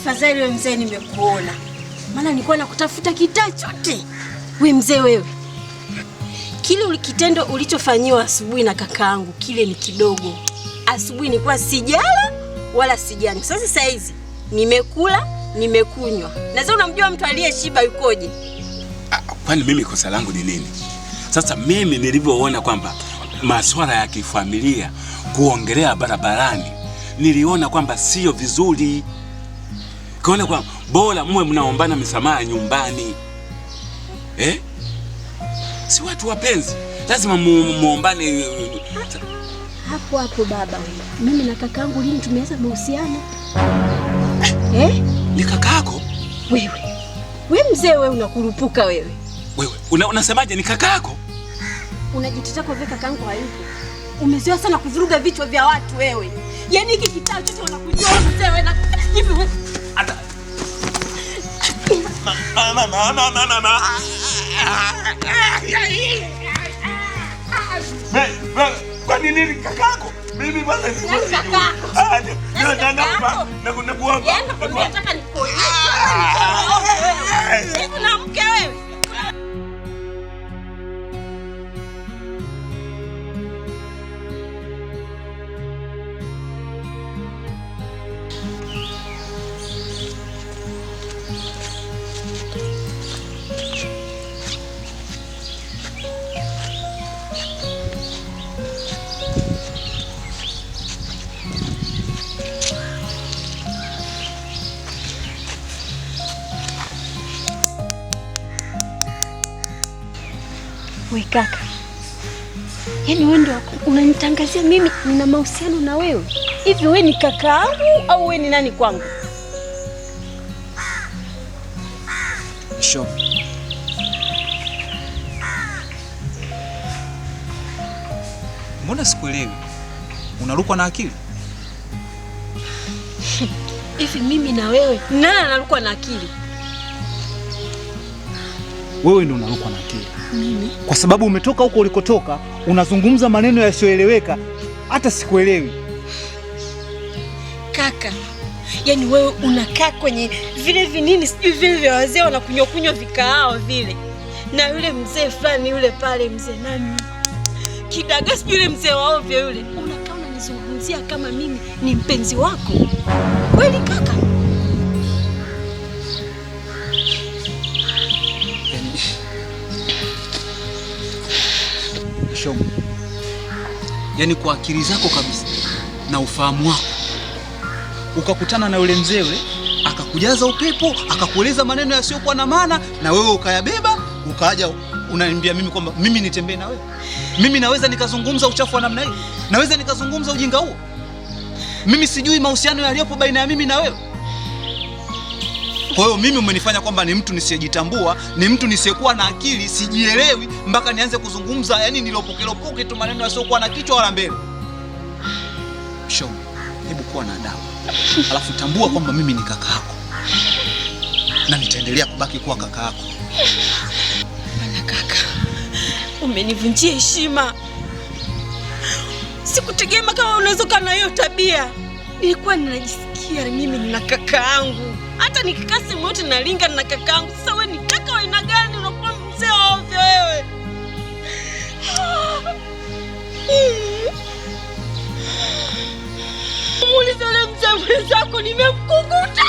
Afadhali wewe mzee nimekuona. Maana nilikuwa nakutafuta kitaa chote. We mzee wewe. Kile kitendo ulichofanyiwa asubuhi na kakaangu kile ni kidogo. Asubuhi nilikuwa sijala wala sijanywa. Sasa sasa hizi nimekula, nimekunywa. Na sasa unamjua mtu aliyeshiba yukoje? Kwani mimi kosa langu ni nini? Sasa mimi nilivyoona kwamba masuala ya kifamilia kuongelea barabarani, niliona kwamba sio vizuri. Kaona kwamba bora muwe mnaombana misamaha nyumbani. Eh? Si watu wapenzi, lazima muombane. Hapo hapo baba wewe. Mimi na kakaangu lini tumeanza mahusiano? Eh? Ni kakaako? Wewe. Wewe mzee wewe unakurupuka wewe. Wewe unasemaje ni kakaako? Unajitetea kwa vile kakaangu hayupo. Umezoea sana kuvuruga vichwa vya watu wewe. Yaani hiki kitaa chote unakujua mzee wewe na hivi wewe. Ata Mama mama mama mama. Kwa nini kakaako? Mimi bwana si kakaako. Ah, na na na na kuomba. Yaani nataka nikuonyeshe. Kuna mke wewe. We kaka, yaani wewe ndio unanitangazia mimi nina mahusiano na wewe? Hivi wewe ni kaka yangu au wewe ni nani kwangu? Sho. Mbona sikuelewi? Unarukwa na akili? Hivi mimi na wewe nani anarukwa na akili? Wewe ndio unarukwa na akili. Mimi? Kwa sababu umetoka huko ulikotoka, unazungumza maneno yasiyoeleweka, hata sikuelewi. Kaka, yani wewe unakaa kwenye vile vinini sijui vile vya wazee wanakunywa kunywa vikahao vile. Na yule mzee fulani yule pale mzee nani? Kidaga sijui yule mzee wa ovyo yule. Unakaa unanizungumzia kama mimi ni mpenzi wako. Kweli kaka? Shomo. Yaani kwa akili zako kabisa na ufahamu wako ukakutana na yule mzewe akakujaza upepo, akakueleza maneno yasiyokuwa na maana, na wewe ukayabeba, ukaja unaniambia mimi kwamba mimi nitembee na wewe. Mimi naweza nikazungumza uchafu wa namna hii? Naweza nikazungumza ujinga huo? Mimi sijui mahusiano yaliyopo baina ya mimi na wewe. Kwa hiyo mimi umenifanya kwamba ni mtu nisiyejitambua, ni mtu nisiyekuwa na akili, sijielewi mpaka nianze kuzungumza yani nilopokelopoke tu maneno yasiyokuwa na kichwa wala mbele. Shomo, hebu kuwa na adabu. Alafu tambua kwamba mimi ni kaka yako. Na nitaendelea kubaki kuwa kaka yako. Bana kaka, umenivunjia heshima. Sikutegemea kama unaweza kuwa na hiyo tabia. Nilikuwa ninajisikia mimi nina kaka yangu. Hata nikikaa sehemu yote nalinga na kakaangu. Sasa wewe ni kaka wa aina gani unakuwa mzee wa ovyo wewe? Muulize yule mzee mwenzako nimemkunguta.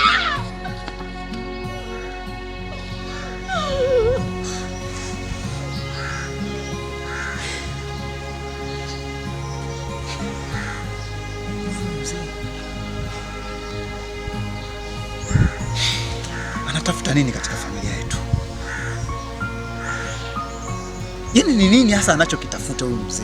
Anatafuta nini katika familia yetu? Yaani ni nini hasa anachokitafuta huyu mzee?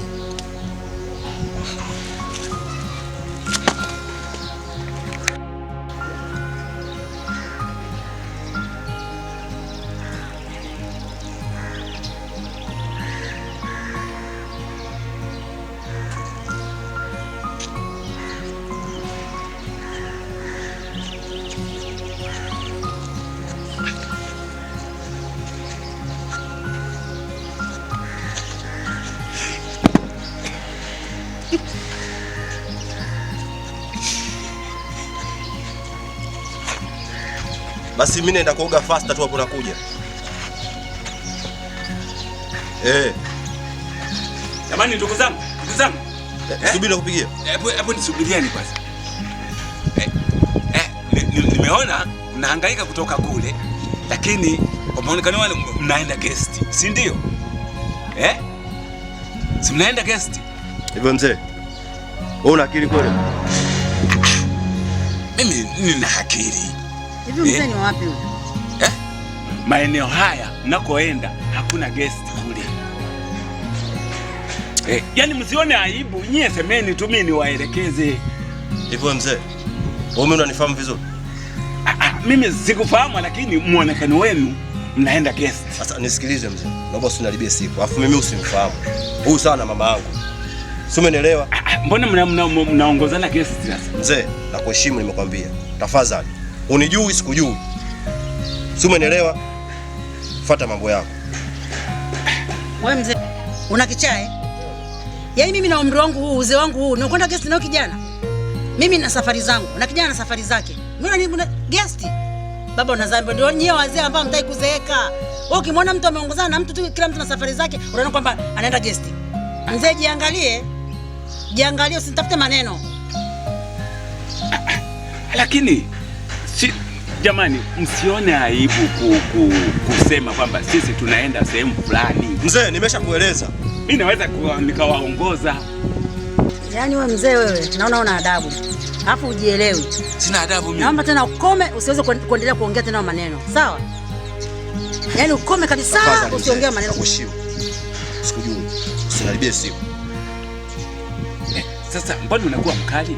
Basi mimi naenda kuoga faster tu hapo nakuja. Jamani ndugu zangu, ndugu zangu. Subiri nakupigia. Hebu nisubirieni kwanza. Nimeona mnahangaika kutoka kule, lakini kwa maonekano wale mnaenda guest, si ndio? Si mnaenda guest? Hivyo mzee, wewe una akili kweli? Mimi nina akili. Hivi mzee ni wapi huyu? Maeneo haya mnakoenda hakuna guest kule. Yaani msione aibu, nyie semeni tu mimi niwaelekeze. Hivyo mzee, wewe unanifahamu vizuri? Mimi sikufahamu, lakini muonekano wenu mnaenda guest. Sasa nisikilize mzee, naomba usiniharibie siku. Alafu mimi usimfahamu. Huyu sana mama yangu. Si umenielewa? Mbona mnaongozana guest sasa? Mzee, nakuheshimu nimekwambia. Tafadhali. Unijui sikujui. Si umenielewa? Fuata mambo yako. Wewe mzee, una kichaa eh? Yaani mimi na umri wangu huu, uzee wangu huu, nakwenda guest na kijana. Mimi na safari zangu, na kijana na safari zake. Mimi na guest. Baba una dhambi, ndio nyie wazee ambao mtaki kuzeeka. Wewe ukimwona mtu ameongozana na mtu tu, kila mtu na safari zake, unaona kwamba anaenda guest. Mzee jiangalie. Jiangalie, usitafute maneno. Lakini si jamani, msione aibu kusema kwamba sisi tunaenda sehemu fulani. Mzee, nimeshakueleza. Mimi naweza nikawaongoza. Yaani wewe mzee wewe, naona una adabu. Alafu ujielewi. Sina adabu mimi. Naomba tena ukome, usiweze kuendelea kuongea tena maneno. Sawa? Yaani ukome kabisa, usiongee maneno. Nakuheshimu. Sikujui. Usiniharibie siku. Sasa mbona unakuwa mkali?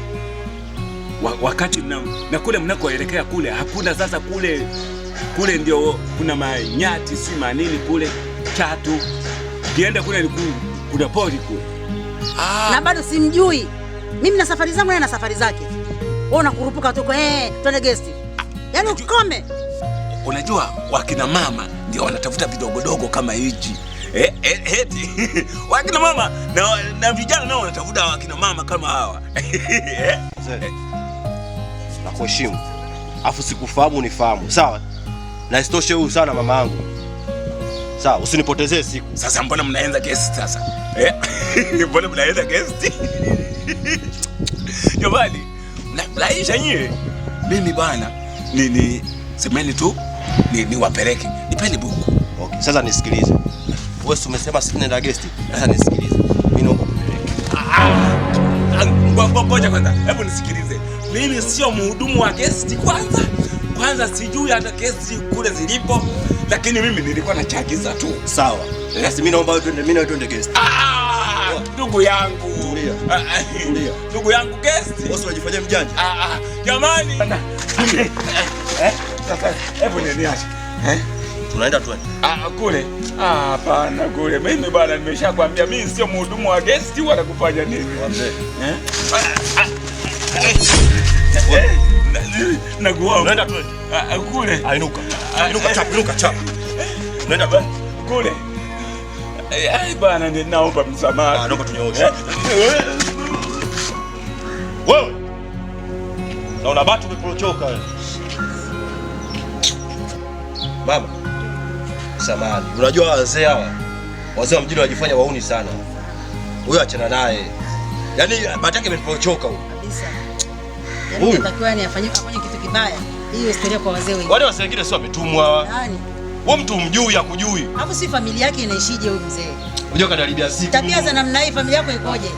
Wakati na kule mnakoelekea kule hakuna sasa kule kule ndio kuna manyati si manini kule chatu. Kienda kule ni kuna pori kule. Na bado simjui. Mimi na safari zangu, yeye na safari zake. Wewe unakurupuka tu kwa twende guest. Yaani ukome. Unajua wakina mama ndio wanatafuta vidogodogo kama hichi. Eti wakina mama na vijana nao wanatafuta wakina mama kama hawa. Mzee, nakuheshimu. Afu sikufahamu unifahamu, sawa? Na isitoshe huyu sana mama yangu. Sawa, usinipotezee siku. Sasa mbona mnaanza guest sasa? Mbona mnaanza guest? Jamani, mnafurahisha nyie. Mimi bwana, ni semeni tu ni wapeleke. Nipeni buku. Okay, sasa nisikilize. Wewe umesema sisi tunaenda guest. Sasa nisikilize. Mimi naomba kupeleke. Ngoja kwanza. Hebu nisikilize. Mimi sio mhudumu wa guest kwanza. Kwanza sijui hata guest kule zilipo, lakini mimi nilikuwa nachagiza tu. Sawa. Basi mimi naomba twende, mimi na twende guest. Ndugu yangu. Tulia. Tulia. Ndugu yangu guest. Wewe unajifanyia mjanja. Jamani. Sasa hebu niache. Tunaenda twende. Kule. Hapana kule. Mimi bwana nimeshakwambia mimi sio mhudumu wa guest wala kufanya nini. Mzee. Nakuomba. Tunaenda twende. Kule. Inuka. Inuka chap, inuka chap. Tunaenda twende. Kule. Bwana naomba msamaha. Naomba tunyooshe. Wewe. Naona batu umeporochoka wewe. Mama. Samahani. Unajua wazee hawa, wazee wa mjini wanajifanya wauni sana. Huyo achana naye. Yaani bahati yake imeporochoka huyo. Kabisa. Yaani inatakiwa ni afanye kitu kibaya. Hiyo historia kwa wazee wengi. Wale wazee wengine sio wametumwa hawa. Nani? Wewe mtu umjui akujui. Alafu si familia yake inaishije huyu mzee? Unajua kaniharibia siku. Tabia za namna hii familia yako ikoje?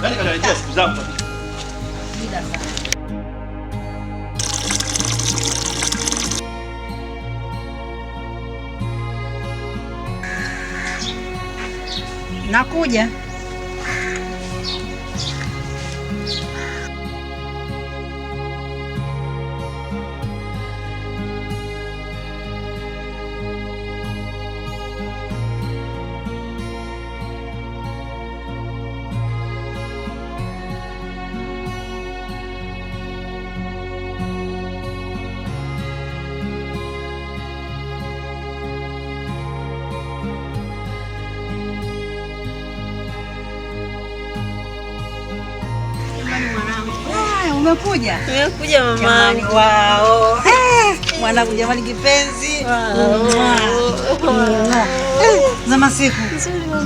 Yaani kaniharibia siku zangu kabisa. Shida sana. Nakuja. Umekuja? Nimekuja mama. Wao. Mwanangu jamani kipenzi. Za masiku.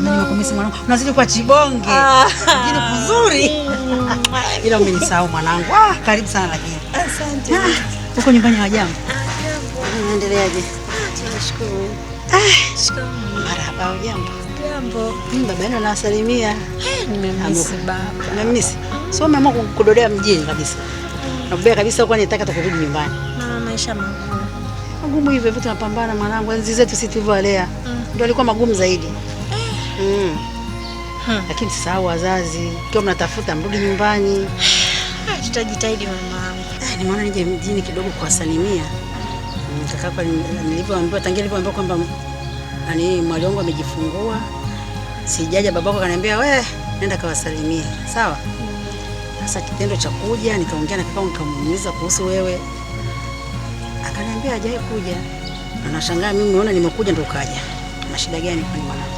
Nimekumisi mwanangu. Unazidi kuwa chibonge. Ngine kuzuri. Ila umenisahau mwanangu. Karibu sana lakini. Asante. Huko nyumbani hawajambo? Unaendeleaje? Tunashukuru. Marhaba, hujambo? Jambo. Baba yenu anawasalimia. Nimemisi baba. Nimemisi. So umeamua kudodea mjini kabisa. Nakubea kabisa kwa nitaka tukurudi nyumbani. Mama, maisha magumu. Magumu hivyo hivyo tunapambana mwanangu. Enzi zetu sisi tulivyolea. Ndio alikuwa magumu zaidi. Lakini sisahau wazazi. Kiwa mnatafuta mrudi nyumbani. Tutajitahidi mamangu. Nimeona nije mjini kidogo kuwasalimia. Kaka nilivyoambiwa tangia nilivyoambiwa kwamba yani mwali wangu amejifungua. Sijaja, babako akaniambia we nenda kawasalimie. Sawa? Sasa kitendo cha kuja nikaongea na kaka nikamuuliza kuhusu wewe. Akaniambia hajawahi kuja. Na nashangaa mimi nimeona nimekuja ndo ukaja. Na shida gani kwani mwanangu?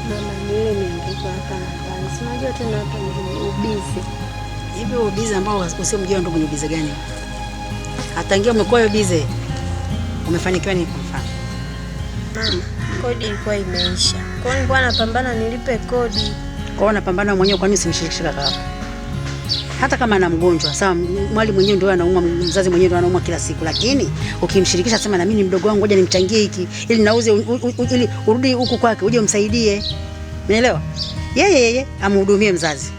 Mama, nile nianguka hapa na pale. Si unajua tena hapa ni ubizi. Hivi ubizi ambao usiomjua ndugu ni ubizi gani? Atangia umekuwa ubizi. Umefanikiwa nini kwa mfano? Mama, kodi ilikuwa imeisha. Kwa hiyo nilikuwa napambana nilipe kodi. Kwa hiyo unapambana mwenyewe, kwa nini usimshirikishe kaka yako? Hata kama ana mgonjwa, sawa, mwali mwenyewe ndio anaumwa, mzazi mwenyewe ndio anaumwa kila siku, lakini ukimshirikisha sema na mimi ni mdogo wangu, ngoja nimchangie hiki ili nauze ili urudi huku kwake uje umsaidie. Umeelewa? Yeye amhudumie mzazi.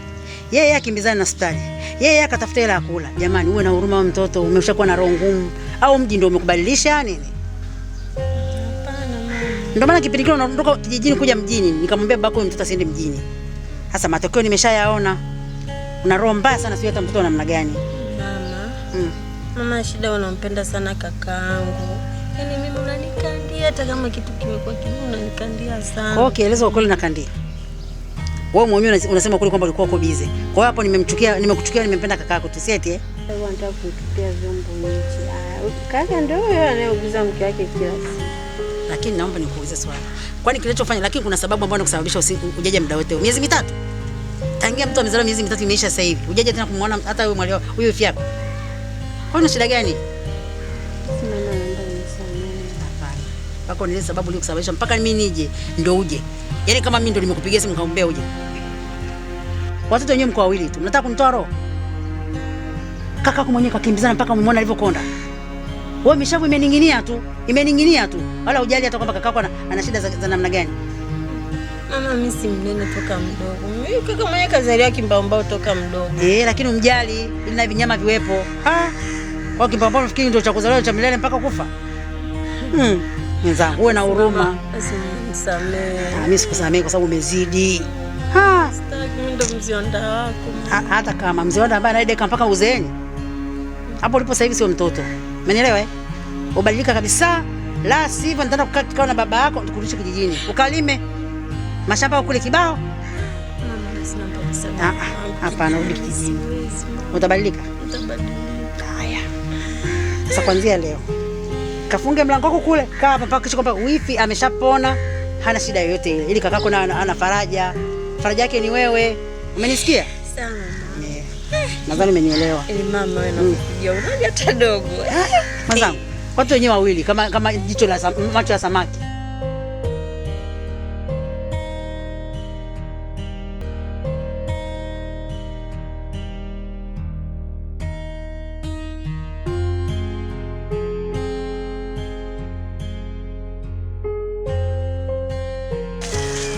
Yeye akimbizana na hospitali. Yeye akatafuta hela ya kula. Jamani, uwe na huruma wa mtoto, umeshakuwa na roho ngumu au mji ndio umekubadilisha nini? Hapana mama. Ndio maana kipindi kile unaondoka kijijini kuja mjini, nikamwambia babako huyu mtoto asiende mjini. Sasa matokeo nimeshayaona. Una roho mbaya sana, sio hata mtoto namna gani. Mama. Mama, shida unampenda sana kakaangu. Yaani mimi unanikandia hata kama kitu kimekuwa kigumu unanikandia sana. Kwa hiyo kielezo ukweli nakandia. Wewe mwenyewe unasema kweli kwamba ulikuwa uko busy. Kwa hiyo hapo nimemchukia, nimekuchukia, nimempenda kakaako tu, si eti eh? Wewe unataka kutupia vyombo nje. Kaka ndio huyo anayeuguza mke wake kila siku. Lakini naomba nikuulize swali. Kwani kinachofanya, lakini kuna sababu ambayo inakusababisha ujaje muda wote. Miezi mitatu. Tangia mtu amezaliwa miezi mitatu imeisha sasa hivi. Ujaje tena kumuona hata huyo mwalio, huyo ifi yako. Kwa nini shida gani? Mama, naomba unisamehe. Hapana. Pako ni sababu iliyokusababisha mpaka mimi nije ndio uje. Yaani kama mimi ndio nimekupigia simu nikamwambia uje. Watoto wenyewe mko wawili tu. Mnataka kunitoa roho? Kaka yako mwenyewe kakimbizana mpaka umemwona alivyokonda. Wewe mishavu imeninginia tu, imeninginia tu. Wala hujali hata kwamba kakako ana shida za namna gani. Mama, mimi si mnene toka mdogo. Mimi kaka mwenyewe kazaliwa kimbaombao toka mdogo. Lakini umjali ili na vinyama viwepo. Ha? Kwa kimbaombao unafikiri ndio cha kuzaliwa cha milele mpaka kufa? Mwenzangu, uwe na huruma. Basi nisamehe. Mimi sikusamehe kwa sababu umezidi. Sitaki, mimi ndo mzionda wako. Hata kama mzionda ambaye anaideka mpaka uzeeni. Hapo ulipo sasa hivi sio mtoto. Umenielewa eh? Ubadilika kabisa. La sivyo nitaenda kukaa kikao na baba yako tukurudishe kijijini. Ukalime mashamba kule kibao. Mama, sina mpaka. Hapana, rudi kijijini. Utabadilika? Nitabadilika. Haya. Sasa kuanzia leo kafunge mlango wako kule, kaa hapa mpaka kesho kwamba wifi ameshapona, hana shida yoyote ile. Ili kakako na ana faraja. Faraja yake ni wewe. Umenisikia? Sawa mama. Yeah. Nadhani umenielewa. Mama wewe nakupigia unaje hata dogo. Mwenzangu, watu wenyewe wawili kama jicho la macho ya samaki.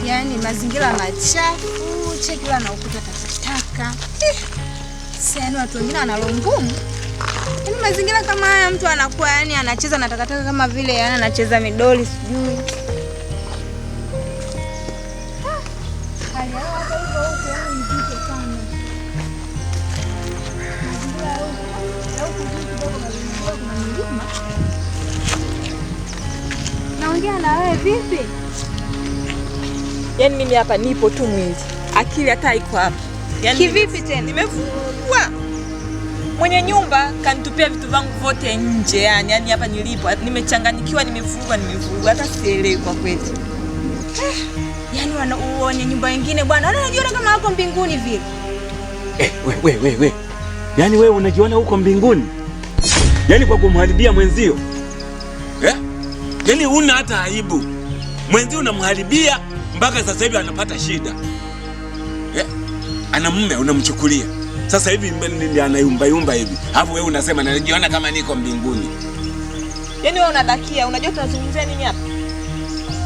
Yaani mazingira machafu, cheki na ukuta takataka. Sasa watu wengine wana roho ngumu. Yaani mazingira kama haya mtu anakuwa yani anacheza na takataka kama vile yani anacheza midoli sijui. Hali ya hewa hivyo huko yani nzito sana. Mazingira ya huku kidogo mazingira kuna milima. Naongea na wewe vipi? Yaani mimi hapa nipo tu mwili. Akili hata haiko hapa. Yaani kivipi tena? Nimevurugwa. Mwenye nyumba kanitupia vitu vangu vyote nje yani hapa nilipo nimechanganyikiwa, nimevurugwa hata sielewi kwa kweli. Yaani wenye nyumba wengine bwana wanajiona kama wako mbinguni vile. We. Yaani wewe unajiona huko mbinguni? Yaani kwa kumharibia mwenzio. Eh? Yaani huna hata aibu. Mwenzio unamharibia mpaka sasa hivi anapata shida. Eh? Ana mume unamchukulia. Sasa hivi ndiye anayumba yumba hivi. Alafu wewe unasema najiona kama niko mbinguni. Yaani wewe unadakia, unajua tunazungumzia nini hapa?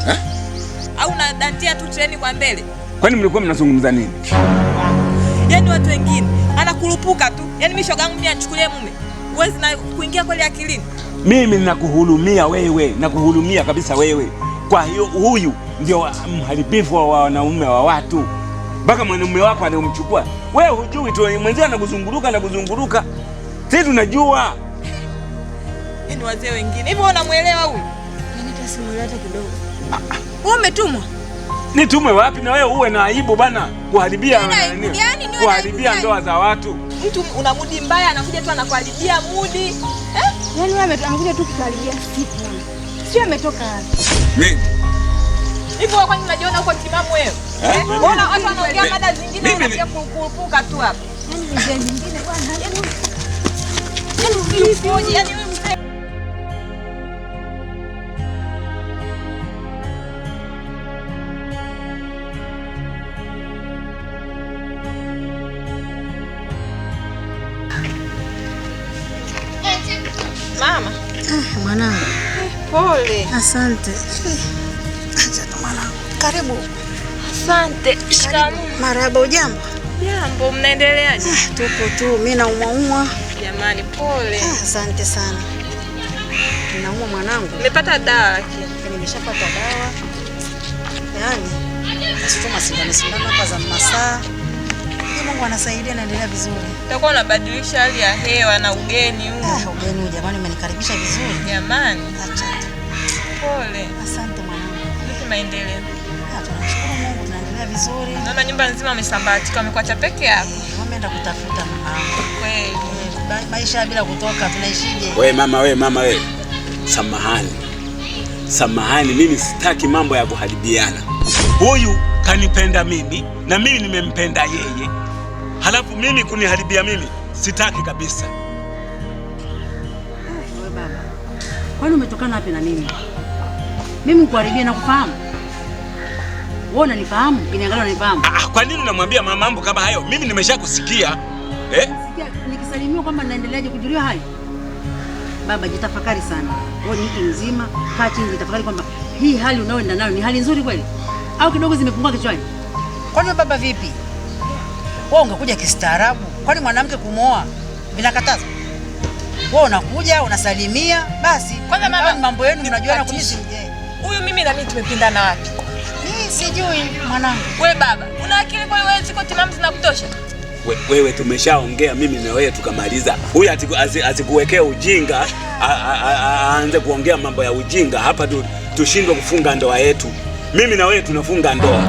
Eh? Au unadantia tu treni kwa mbele? Kwani mlikuwa mnazungumza nini? Yaani watu wengine anakurupuka tu. Yaani mimi shoga yangu mimi anichukulie mume. Huwezi na kuingia kweli akilini. Mimi ninakuhurumia wewe, nakuhurumia kabisa wewe. Kwa hiyo huyu ndio mharibifu wa wanaume wa watu. Mpaka mwanamume wako anamchukua. Wewe hujui tu, mwenzio anakuzunguruka na kuzunguruka. Sisi tunajua. Yaani wazee wengine. Hivi wewe unamuelewa huyu? Yaani hata simuelewi hata kidogo. Wewe umetumwa? Nitumwe wapi na wewe uwe na aibu bana kuharibia nini? Kuharibia ndoa za watu. Mtu una mudi mbaya anakuja tu anakuharibia mudi. Eh? Yaani wewe amekuja tu kukuharibia siku. Sio ametoka wapi? Mimi. Hivi wewe kwani unajiona uko timamu wewe? Eh? Mbona watu wanaongea mada zingine unakuja kukurupuka tu hapa? Yaani mzee mwingine bwana. Yaani ufoje? Yaani wewe mzee. Mama. Mwanangu. Pole. Asante. Acha tu mwanangu. Karibu. Asante. Shikamoo. Marhaba, ujambo? Jambo, mnaendeleaje? Tupo tu, mimi naumwa umwa. Jamani, pole. Asante sana. Ninaumwa mwanangu. Nimepata dawa lakini. Nimeshapata dawa. Yaani, nasitoma sindano sindano hapa za masaa. Mungu anasaidia, naendelea vizuri. Utakuwa unabadilisha hali ya hewa na ugeni huu. Ugeni huu jamani umenikaribisha vizuri. Jamani. Acha tu. Pole. Asante mwanangu. Vipi maendeleo? Tunashukuru Mungu tunaendelea vizuri. Naona nyumba nzima imesambaratika, umekuacha peke yako. Wameenda kutafuta mama. Kweli. Maisha bila kutoka tunaishije? Wewe mama, wewe mama wewe. Samahani. Samahani, mimi sitaki mambo ya kuharibiana. Huyu kanipenda mimi na mimi nimempenda yeye. Halafu mimi kuniharibia mimi sitaki kabisa. Wewe baba, kwani umetokana wapi na mimi? Mimi nikuharibia na kufahamu? Wewe unanifahamu? Kiniangalia unanifahamu? Kwa nini unamwambia mama mambo kama hayo? Mimi nimeshakusikia. Eh? Sikia nikisalimiwa kwamba naendeleaje kujuliwa hali? Baba, jitafakari sana. Wewe ni mtu mzima, kaa chini jitafakari kwamba hii hali unayoenda nayo ni hali nzuri kweli? Au kidogo zimepungua kichwani? Kwani baba vipi? Wewe ungekuja kistaarabu. Kwani mwanamke kumooa vinakataza? Wewe unakuja unasalimia basi. Kwanza mama, mambo yenu mnajuana kumisi. Huyu mimi na mimi tumepindana wapi? Mimi sijui mwanangu. Wewe baba, una akili kweli wewe ziko timamu zinakutosha? Wewe tumeshaongea mimi na wewe tukamaliza. Huyu asikuwekee ujinga, aanze kuongea mambo ya ujinga hapa tushindwe kufunga ndoa yetu. Mimi na wewe tunafunga ndoa.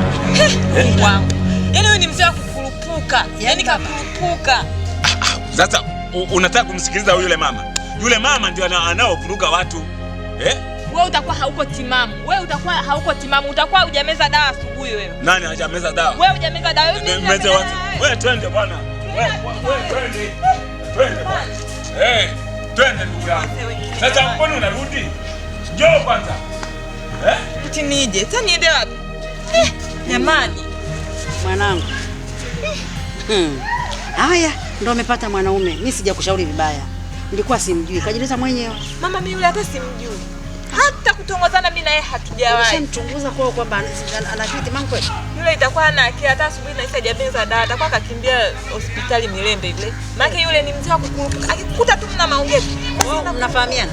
Mungu wangu. Yaani huyu ni mzee wa kukurupuka. Yaani kakurupuka. Sasa unataka kumsikiliza yule mama? Yule mama ndio anaovuruga watu. Eh? Wewe utakuwa hauko timamu. Wewe utakuwa hauko timamu. Utakuwa hujameza dawa asubuhi wewe. Nani hajameza dawa? Wewe hujameza dawa. Wewe watu. Wewe twende bwana. Wewe twende. Twende bwana. Eh, twende ndugu yangu. Sasa mbona unarudi? Njoo kwanza. Eh? Eti nije. Sasa niende wapi? Jamani. Mwanangu. Haya, ndio umepata mwanaume. Mimi sijakushauri vibaya. Nilikuwa simjui. Kajileta mwenyewe. Mama mimi yule hata simjui. Hata kutongozana mimi na yeye hatujawahi. Ushamchunguza kwao kwamba ana akili timamu kweli? Yule itakuwa hana akili hata asubuhi na hajameza dawa, atakuwa akakimbia hospitali Milembe yule. Maana yule ni mzee wa kukurupuka. Akikukuta tu mna maongezi. Wewe mnafahamiana?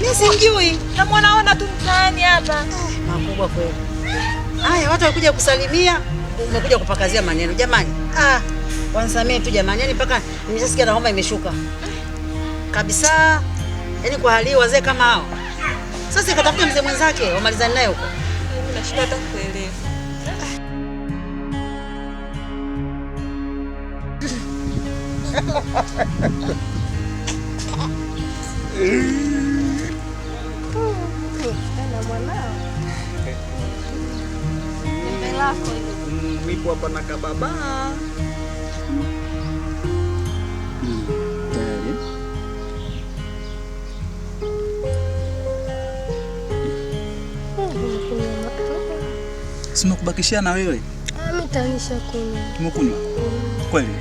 Mimi simjui. Na mwanaona tu mtaani hapa. Makubwa kweli. Haya, watu walikuja kusalimia, umekuja kupakazia maneno. Jamani, wansamee tu jamani. Yaani mpaka nimeshasikia na homa imeshuka. Kabisa. Yaani kwa hali wazee kama hao. Sasa ikatafuta mzee mwenzake, wamalizane naye huko. Mimi nashindwa hata kuelewa. Na mwanao. Jembe lako hilo. Nipo hapa na kababa. Tayari. Sijakunywa. Simekubakishia na wewe? Mimi tanisha kunywa. Umekunywa? Kweli?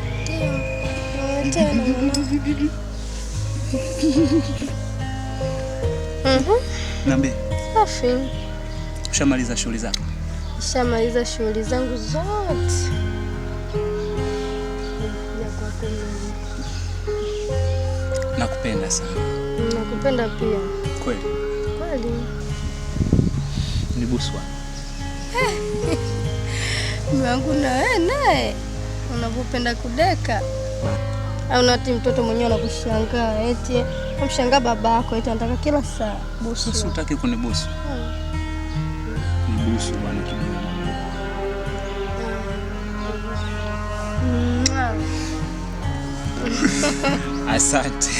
Ndio. Tena. Niambie. Safi. Ushamaliza shughuli zako? Nishamaliza shughuli zangu zote. Ya kwako mimi. Nakupenda sana. Nakupenda pia. Kweli? Kweli. Nibuswa. Mume wangu na wewe naye unapopenda kudeka. Au nati mtoto mwenyewe anakushangaa eti unamshangaa babako eti anataka kila saa busu. Sasa utaki kunibusu? Nibusu bwana kidogo. Asante.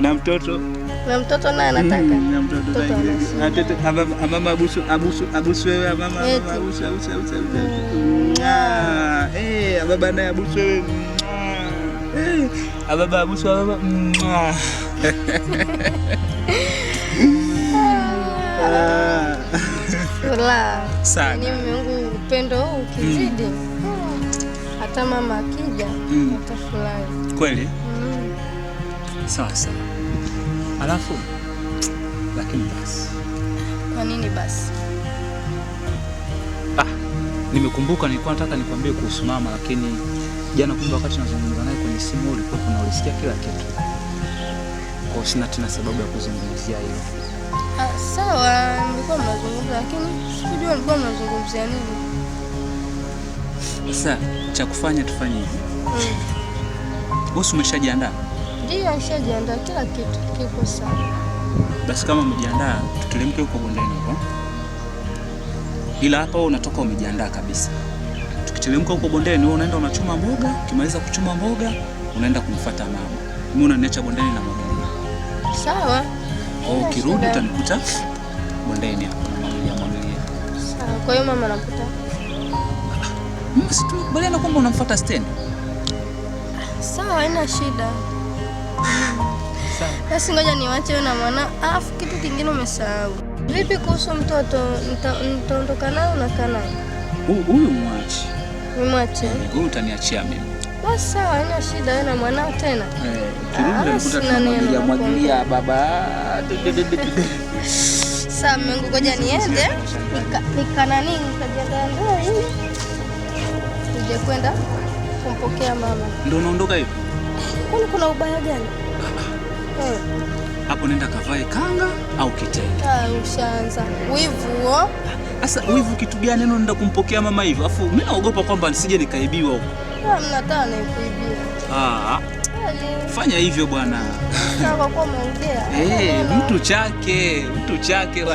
Na mtoto? Na mtoto naye anataka. Na mtoto naye. Mama abusu abusu abusu wewe mama abusu abusu abusu. Eh, baba naye abusu wewe. Eh, baba abusu baba. Furaha. Sana. Ni Mungu upendo ukizidi. Hata mama akija atafurahi. Kweli? Sawa sawa. Alafu lakini basi. Kwa nini basi? Nimekumbuka nilikuwa nataka nikwambie kuhusu mama, lakini jana kumbe wakati nazungumza naye kwenye simu ulikuwa unalisikia kila kitu. Kwa hiyo sina tena sababu ya kuzungumzia hilo. Sawa, nilikuwa mnazungumza lakini sikujua nilikuwa mnazungumzia nini. Sasa cha kufanya tufanye hivi. Wewe umeshajiandaa? Ndio, nishajiandaa kila kitu kiko sawa. Basi kama umejiandaa, tuteremke huko bondeni huko. Ila hapa wewe unatoka umejiandaa kabisa. Tukiteremka huko bondeni wewe unaenda unachuma mboga, ukimaliza kuchuma mboga unaenda kumfuata mama. Mimi unaniacha bondeni na mwagilia. Sawa. Ukirudi utanikuta bondeni hapo na mwagilia mwagilia. Sawa. Kwa hiyo mama anakuta. Mimi si tumekubaliana kwamba unamfuata stendi. Sawa, haina shida. Sawa. Basi ngoja niwache wewe na mwana. Alafu kitu kingine umesahau. Vipi kuhusu mtoto? Nitaondoka naye na kana? Huyu mwache. Nimwache. Huyu utaniachia mimi. Basi sawa, haina shida, wewe na mwanao tena. Kirudi nikuta tunamwagilia mwagilia baba. Sawa, Mungu ngoja niende. Nika nani nikajiandaa ndio. Nije kwenda kumpokea mama. Ndio unaondoka hivi? Kwani kuna ubaya gani? Hapo nenda kavae kanga au kitenge. Ushaanza. Wivu huo. Sasa wivu kitu gani neno nenda kumpokea mama hivyo? Afu mimi naogopa kwamba nisije nikaibiwa huko. Mnataka nikuibia. Fanya hivyo bwana. Sawa kwa umeongea. Mtu chake, mtu chake. Bye.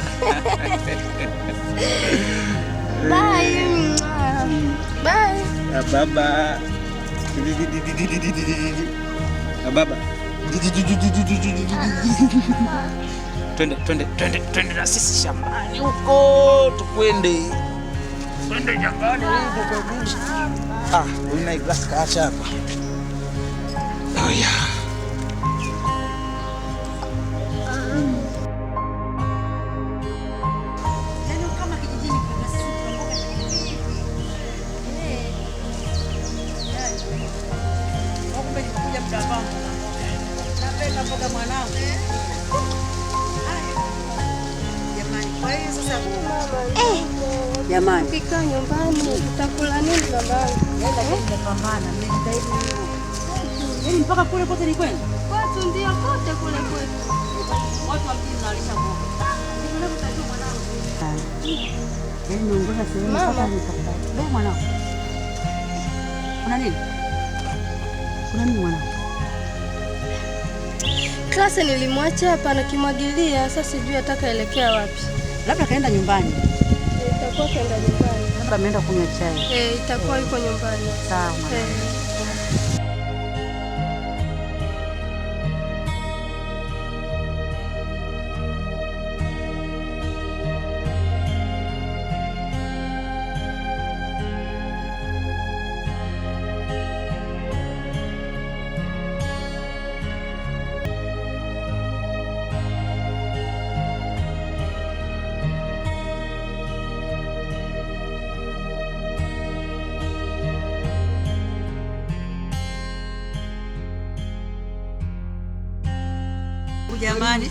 Bye. Baba. Baba. Twende twende twende twende na sisi shambani huko tukwende. Twende shambani huko kabisa. Huyu na glass kaacha hapa. Oh yeah. Yaani kama kijijini kwa supu mboga hivi. Kumbe nikuja muda wangu. Napenda mboga mwanangu. Jamani, kwa hiyo sasa jamani, ukika nyumbani utakula nini babangu? Nenda kupambana, nimejitahidi. Yaani mpaka kule kote ni kwenda? Kwetu ndio kote kule kwetu. Watu wa mjini wanalisha mboga. Ndivyo ninavyotajua mwanangu. Yaani niongoza sehemu mpaka nikapata. Wewe mwanangu. Kuna nini? Kuna nini mwanangu? Klasi nilimwacha hapa na kimwagilia, sasa sijui atakaelekea wapi. Labda kaenda nyumbani. Itakuwa kaenda nyumbani. Labda ameenda kunywa chai. Itakuwa yuko nyumbani. Sawa. Jamani.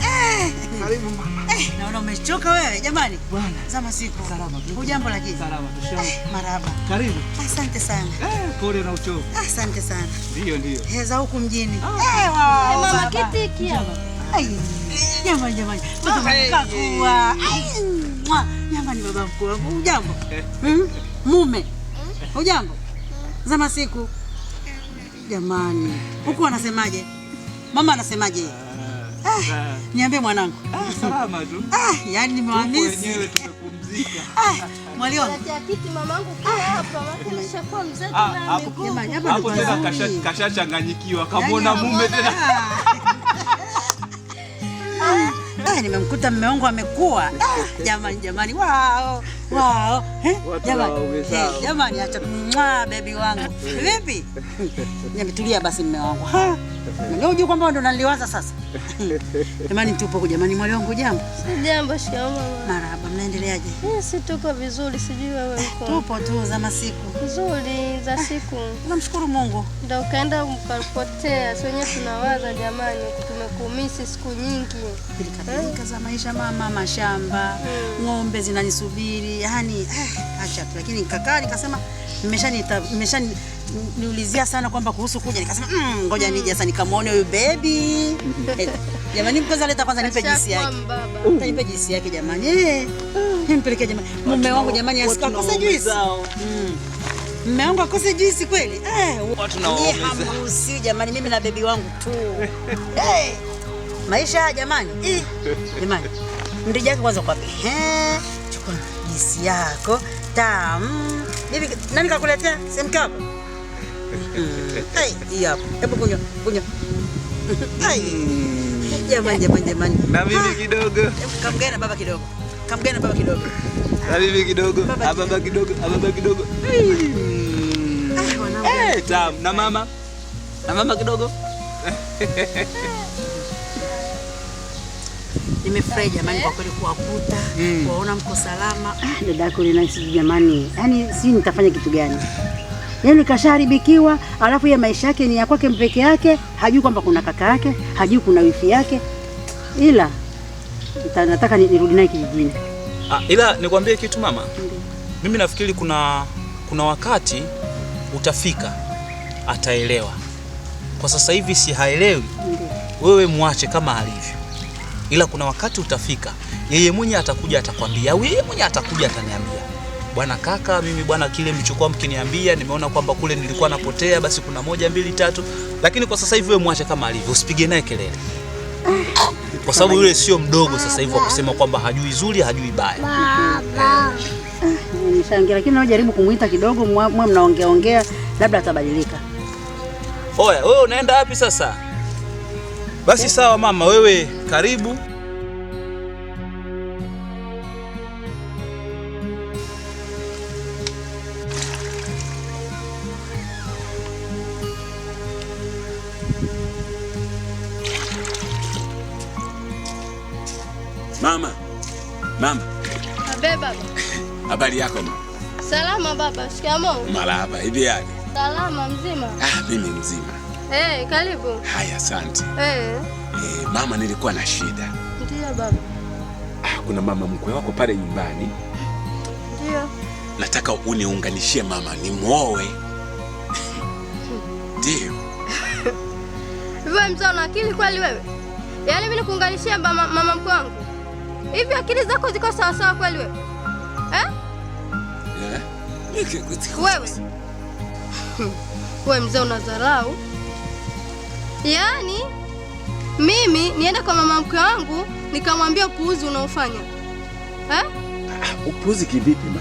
Karibu mama. Naona umechoka wewe jamani. Bwana. Zama siku. Salama tu. Hujambo lakini? Salama tu. Marhaba. Karibu. Asante sana. Pole na uchovu. Asante sana. Ndio ndio. Za huku mjini. Mama baba. kiti hiki hapa. Ai. Jamani jamani. Mtoto kakua. Ai. Mwa. Jamani baba mkuu wangu. Hujambo? Mume. Hujambo? Zama siku. Jamani. Huku anasemaje? Mama anasemaje? Niambie mwanangu. Salama tu. Yani nimewamisi. Wenyewe tumepumzika. Mwalimu. Letea kiti mamangu kwa hapa, maana nishakuwa mzee tena miguu. Jamani, hapa Hapo ndo tena pazuri. kashachanganyikiwa, kamwona mume tena. Nimemkuta mume wangu amekua. Jamani jamani, wao. Wao. Jamani. Jamani acha mwa baby wangu. Vipi? Nimetulia basi mume wangu. Ha. Ndio unajua kwamba ndo naliwaza sasa. Jamani tupo huku jamani, mwali wangu jambo. Jambo, shikamoo mama. Marhaba, mnaendeleaje? Sisi tuko vizuri, sijui wewe uko. Tupo tu za masiku. Nzuri za siku. Tunamshukuru Mungu. Ndio ukaenda ukapotea, si wenyewe tunawaza jamani, tumekumisi siku nyingi. Pilika za maisha mama, mashamba, ng'ombe zinanisubiri. Yaani acha tu, lakini nikakaa nikasema nimeshaniulizia sana kwamba kuhusu kuja, nikasema ngoja nije sasa nikamuone huyu baby. Jamani mkwanza leta kwanza nipe jinsi yake. Nipe jinsi yake jamani. Nimpelekee jamani. Mume wangu jamani asikose juice. Mume wangu akose juice kweli? Watu na waume zao. Hamruhusiwi jamani, mimi na baby wangu tu. Maisha jamani. Jamani. Mrija yake kwanza kwa wapi? Chukua juice yako. Tamu. Bibi, nani kakuletea? Semka hapo. Hii hapo. Hebu kunywa, kunywa. Jamani, jamani, jamani. Na mimi kidogo. Kamgana baba kidogo. Kamgana baba kidogo. Na mimi kidogo. Baba kidogo, baba kidogo. Wanangu. Tamu. Na mama? Na mama kidogo. Nimefurahi jamani kwa kweli kuwakuta, kuwaona mko salama. Dada yako ni nice jamani. Yaani sijui nitafanya kitu gani. Yaani kashaharibikiwa, alafu ya maisha yake ni ya kwake mpeke yake, hajui kwamba kuna kaka yake, hajui kuna wifi yake. Ila nataka nirudi naye kijijini. Ila nikwambie kitu mama. Mimi nafikiri kuna wakati utafika ataelewa. Kwa sasa hivi si haelewi. Wewe muache kama alivyo. Ila kuna wakati utafika, yeye mwenyewe atakuja atakwambia, au yeye mwenyewe atakuja ataniambia. Bwana kaka, mimi bwana kile mlichokuwa mkiniambia, nimeona kwamba kule nilikuwa napotea, basi kuna 1 2 3. Lakini kwa sasa hivi wewe muache kama alivyo, usipige naye kelele. Kwa sababu yule sio mdogo sasa hivi wa kusema kwamba hajui zuri, hajui baya. Nishangia, lakini najaribu kumuita kidogo, mwe mnaongea ongea, labda atabadilika. Oya, wewe unaenda wapi sasa? Basi sawa mama, wewe karibu. Mama. Mama. Abe baba. Habari yako mama? Salama baba, shikamoo. Marhaba, hivi hali? Salama mzima. Mimi mzima. Karibu. Haya, asante. Mama nilikuwa na shida. Ndio baba. Kuna mama mkwe wako pale nyumbani. Ndio. Nataka uniunganishie mama, nimuoe. Ndio. Wewe mzee una akili kweli wewe? Yaani mimi nikuunganishie mama mkwe wangu? Hivi akili zako ziko sawa sawa kweli wewe? Wewe. Wewe mzee unadharau. Yaani mimi nienda kwa mama mkwe wangu nikamwambia upuuzi unaofanya. Upuuzi kivipi mama?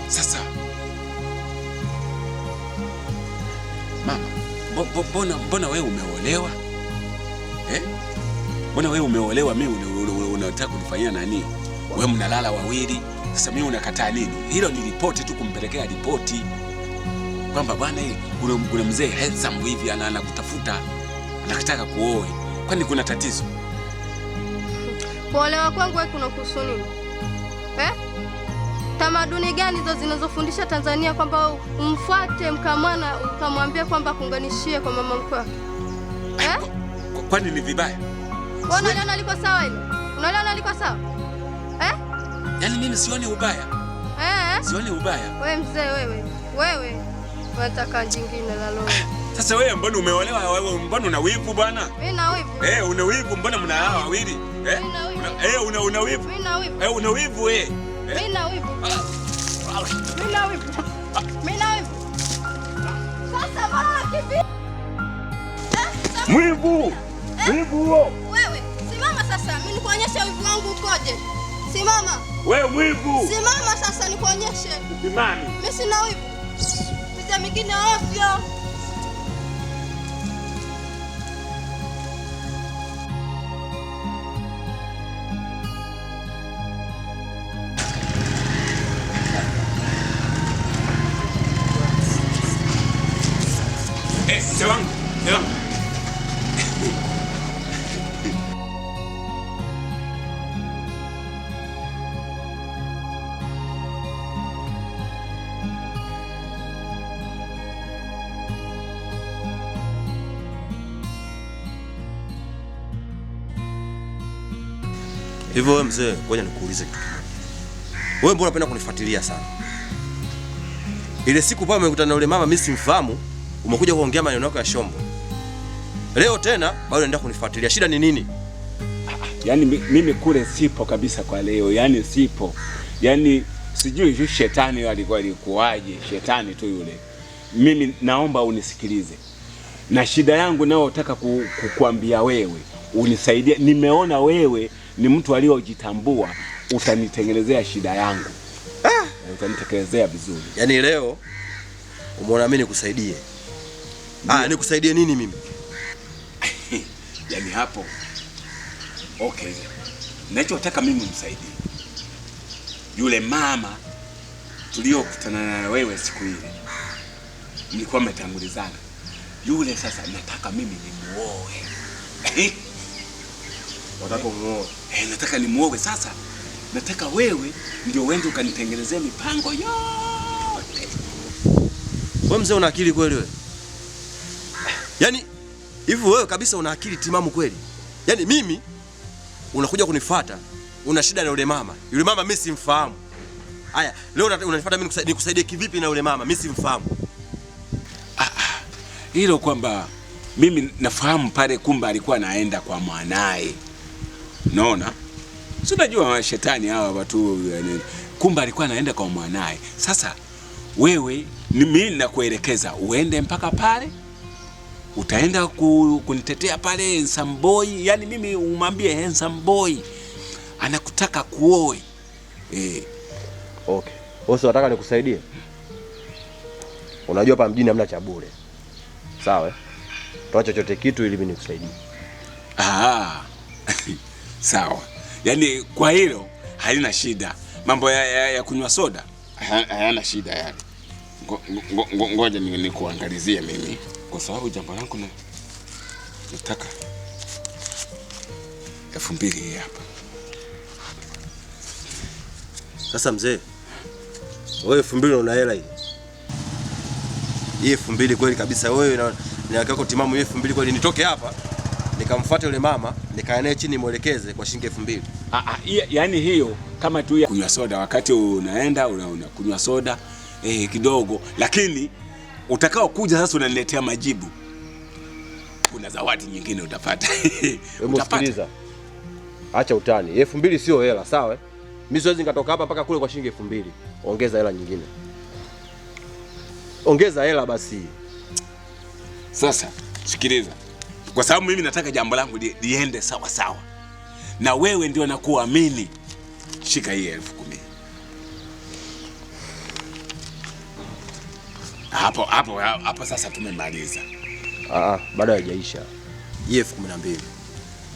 Sasa mama, mbona wewe umeolewa? Mbona wewe umeolewa, mimi unataka kunifanyia nani? Wewe mnalala wawili. Sasa mimi unakataa nini? Hilo ni ripoti tu, kumpelekea ripoti kwamba bwana kuna mzee handsome hivi anakutafuta, anataka kuoe. Kwani kuna tatizo? Kuolewa kwangu wewe kuna kuhusu nini? Tamaduni gani hizo zinazofundisha Tanzania kwamba umfuate mkamwana ukamwambia kwamba kuunganishie kwa mama mkwe wake? Kwani ni vibaya? Wewe unaliona liko sawa hilo? Unaliona liko sawa? Eh? Yaani mimi sioni ubaya. Eh? Sioni ubaya. Wewe mzee wewe. Wewe unataka jingine la roho. Sasa wewe mbona umeolewa wewe, mbona una wivu bwana? Mimi na wivu. Eh, una wivu mbona mna hawa wawili? Eh? Una una wivu. Mimi na wivu. Eh, una wivu eh. Mimi na wivu. Mimi na wivu. Mimi na wivu. Sasa mbona unakimbia? Mwivu. Wivu huo. Wewe, simama sasa, mimi nikuonyeshe wivu wangu ukoje. Simama. Wewe mwivu. Simama sasa nikuonyeshe. Simami. Mimi sina wivu. Mizee mingine ovyo. Mzee wangu, mzee wangu. Hivyo wewe mzee, ngoja nikuulize kitu kimoja. Wewe mbona unapenda kunifuatilia sana? Ile siku pale umekutana na yule mama mimi simfahamu, umekuja kuongea maneno yako ya shombo. Leo tena bado unaendelea kunifuatilia. Shida ni nini? Yaani mimi kule sipo kabisa kwa leo, yaani sipo. Yaani sijui yule shetani alikuwa alikuaje, shetani tu yule. Mimi naomba unisikilize. Na shida yangu nayotaka kukuambia wewe, unisaidie. Nimeona wewe ni mtu aliyojitambua, utanitengenezea shida yangu. Utanitekelezea vizuri. Yaani leo umeona mimi nikusaidie. Ah, nikusaidie nini mimi? Yaani hapo. Okay. Ninachotaka mimi msaidie. Yule mama tuliokutana na wewe siku ile. Mlikuwa mmetangulizana. Yule sasa nataka mimi nimuoe. Unataka umuoe? Eh, nataka nimuoe sasa. Nataka wewe ndio uende ukanitengenezea mipango yote. Wewe mzee una akili kweli wewe? Yaani hivi wewe kabisa una akili timamu kweli? Yaani mimi unakuja kunifuata, una shida na yule mama. Yule mama mimi simfahamu. Haya, leo unanifuata mimi nikusaidie kivipi na yule mama? Mimi simfahamu. Hilo kwamba mimi nafahamu pale kumbe alikuwa anaenda kwa mwanae. Unaona? Si unajua shetani hawa watu yani, kumbe alikuwa anaenda kwa mwanae. Sasa wewe ni mimi nakuelekeza uende mpaka pale. Utaenda kunitetea pale handsome boy, yani mimi umwambie handsome boy anakutaka kuoe. Eh. Okay. Wewe unataka nikusaidie? Unajua hapa mjini hamna cha bure. Sawa eh? Toa chochote kitu ili mimi nikusaidie. Ah. Sawa. Yaani kwa hilo halina shida. Mambo ya kunywa soda hayana shida yani. Ngoja nikuangalizie mimi kwa sababu jambo langu na nataka 2000 hii hapa. Sasa mzee, wewe 2000 una hela hii. Hii 2000 kweli kabisa wewe na yako timamu hii 2000 kweli nitoke hapa nikamfuate yule mama nikae naye chini nimuelekeze kwa shilingi 2000. Yaani hiyo kama tu kunywa soda wakati unaenda unakunywa soda kidogo, lakini utakao kuja sasa unaniletea majibu. Kuna zawadi nyingine utapata. Utapata. Acha utani. 2000 sio hela, sawa? Mimi siwezi nikatoka hapa mpaka kule kwa shilingi 2000. Ongeza hela nyingine. Ongeza hela basi. Sasa sikiliza. Kwa sababu mimi nataka jambo langu liende sawa sawa. Na wewe ndio nakuamini. Shika hii 10,000. Hapo hapo hapo sasa tumemaliza. Bado haijaisha. Hii 12,000.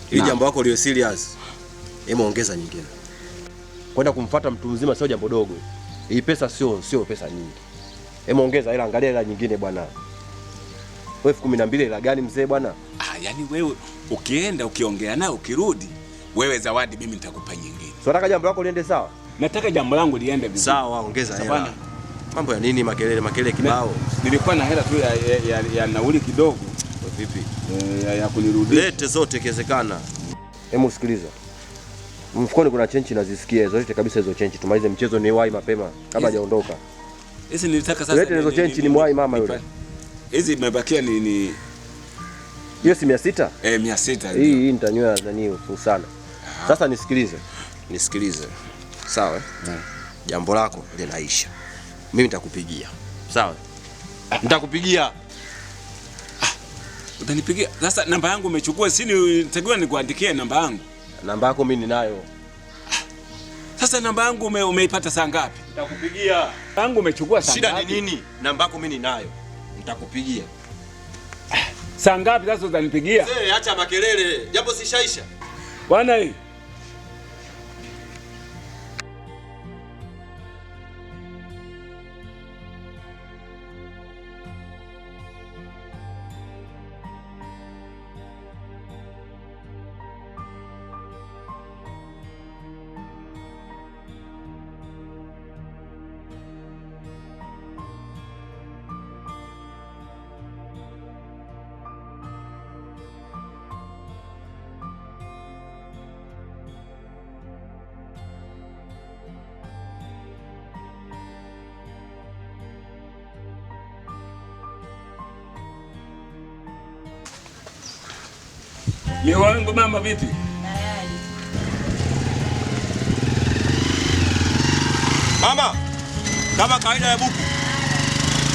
Hili jambo lako liwe serious. Hebu ongeza nyingine. Kwenda kumfuata mtu mzima sio jambo dogo. Hii pesa sio pesa nyingi. Hebu ongeza hela, angalia hela nyingine bwana. Wewe 12,000 hela gani mzee bwana? Yaani wewe ukienda ukiongea naye ukirudi, wewe zawadi mimi nitakupa nyingine. So nataka jambo lako liende sawa? Nataka jambo langu liende vizuri. Sawa, ongeza hela. Mambo ya nini makelele makelele kibao? Nilikuwa na hela tu ya nauli kidogo. Vipi? Ya kunirudisha. Lete zote ikiwezekana. Hebu sikiliza. Mfukoni kuna chenchi nazisikia hizo, lete kabisa hizo chenchi tumalize mchezo ni wahi mapema kabla hajaondoka. Hizi nilitaka sasa. Lete hizo chenchi ni mwahi mama yule. Hizi imebakia ni hiyo si 600? Eh, 600. Hii nitanywea nani ufu sana. Sasa nisikilize. Nisikilize. Sawa? Jambo lako linaisha. Mimi nitakupigia. Sawa? Nitakupigia. Utanipigia? Sasa namba yangu umechukua, si nitakiwa nikuandikie namba yangu. Namba yako mimi ninayo. Sasa namba yangu umeipata saa ngapi? Nitakupigia. Yangu umechukua saa Shida ngapi? ni nini? Namba yako mimi ninayo. Nitakupigia. Saa ngapi sasa utanipigia? Mzee, acha makelele. Jambo sishaisha. Bwana hii. Mimi wangu mama vipi? Mama, kama kawaida ya buku.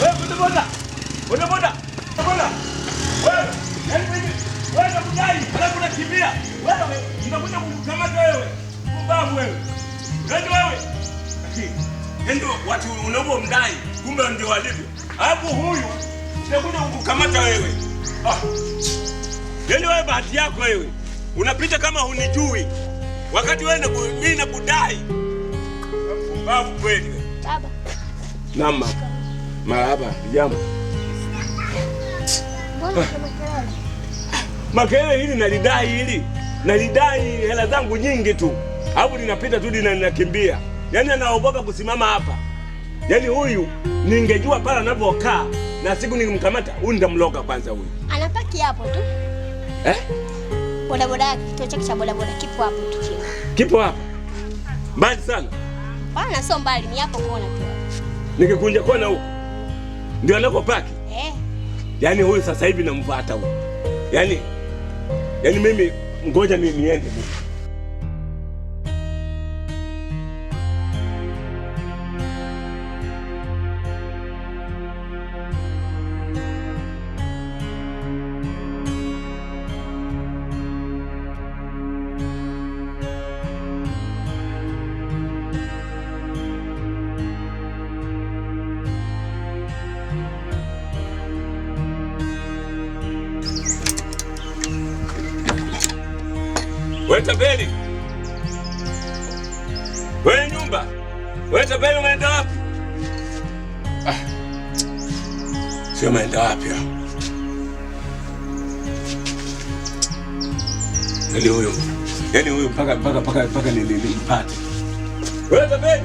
Wewe boda boda. Boda boda. Wewe, yaani wewe unakudai, alafu unakimbia. Wewe unakuja kukamata wewe. Pumbavu wewe. Yaani wewe. Ndio watu unaomdai, kumbe ndio walivyo. Alafu huyu unakuja kukamata wewe. Ah. Yaani wewe bahati yako wewe. Unapita kama hunijui. Wakati wewe mimi nakudai. Pumbavu kweli wewe. Baba. Naam. Marhaba, jambo. Mbona makelele? Makelele hili nalidai hili. Nalidai hela zangu nyingi tu. Hapo ninapita tu ninakimbia. Yaani anaogopa kusimama hapa. Yaani huyu ningejua pale anapokaa na siku nikimkamata huyu nitamloga kwanza huyu. Anapaki hapo tu. Eh? Boda boda yake, kituo chake cha boda boda kipo hapo tu chini. Kipo hapa. Mbali sana. Bwana sio mbali, ni hapo kona tu. Nikikunja kona huko. Ndio anakopaki. Eh. Yaani huyu sasa hivi namfuata huyu. Yaani mimi ngoja mimi niende. Wewe tapeli. Wewe nyumba. Wewe tapeli umeenda wapi? Ah. Sio umeenda wapi? Yaani huyu. Yaani huyu mpaka nilimpate. Wewe tapeli.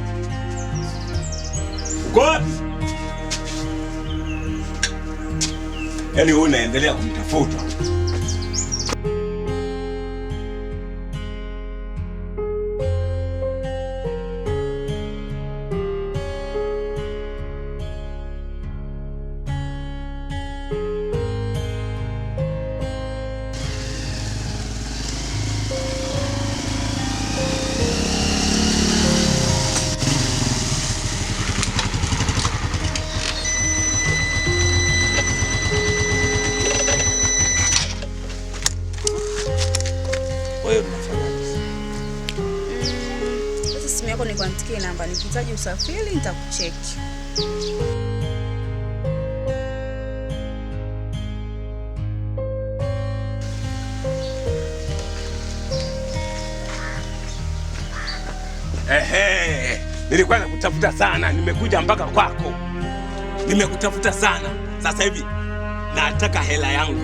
Uko wapi? Yaani huyu naendelea kumtafuta. Nikuandikie namba, nikihitaji usafiri nitakucheki. Ehe, nilikuwa nakutafuta sana, nimekuja mpaka kwako. Nimekutafuta sana. Sasa hivi nataka hela yangu.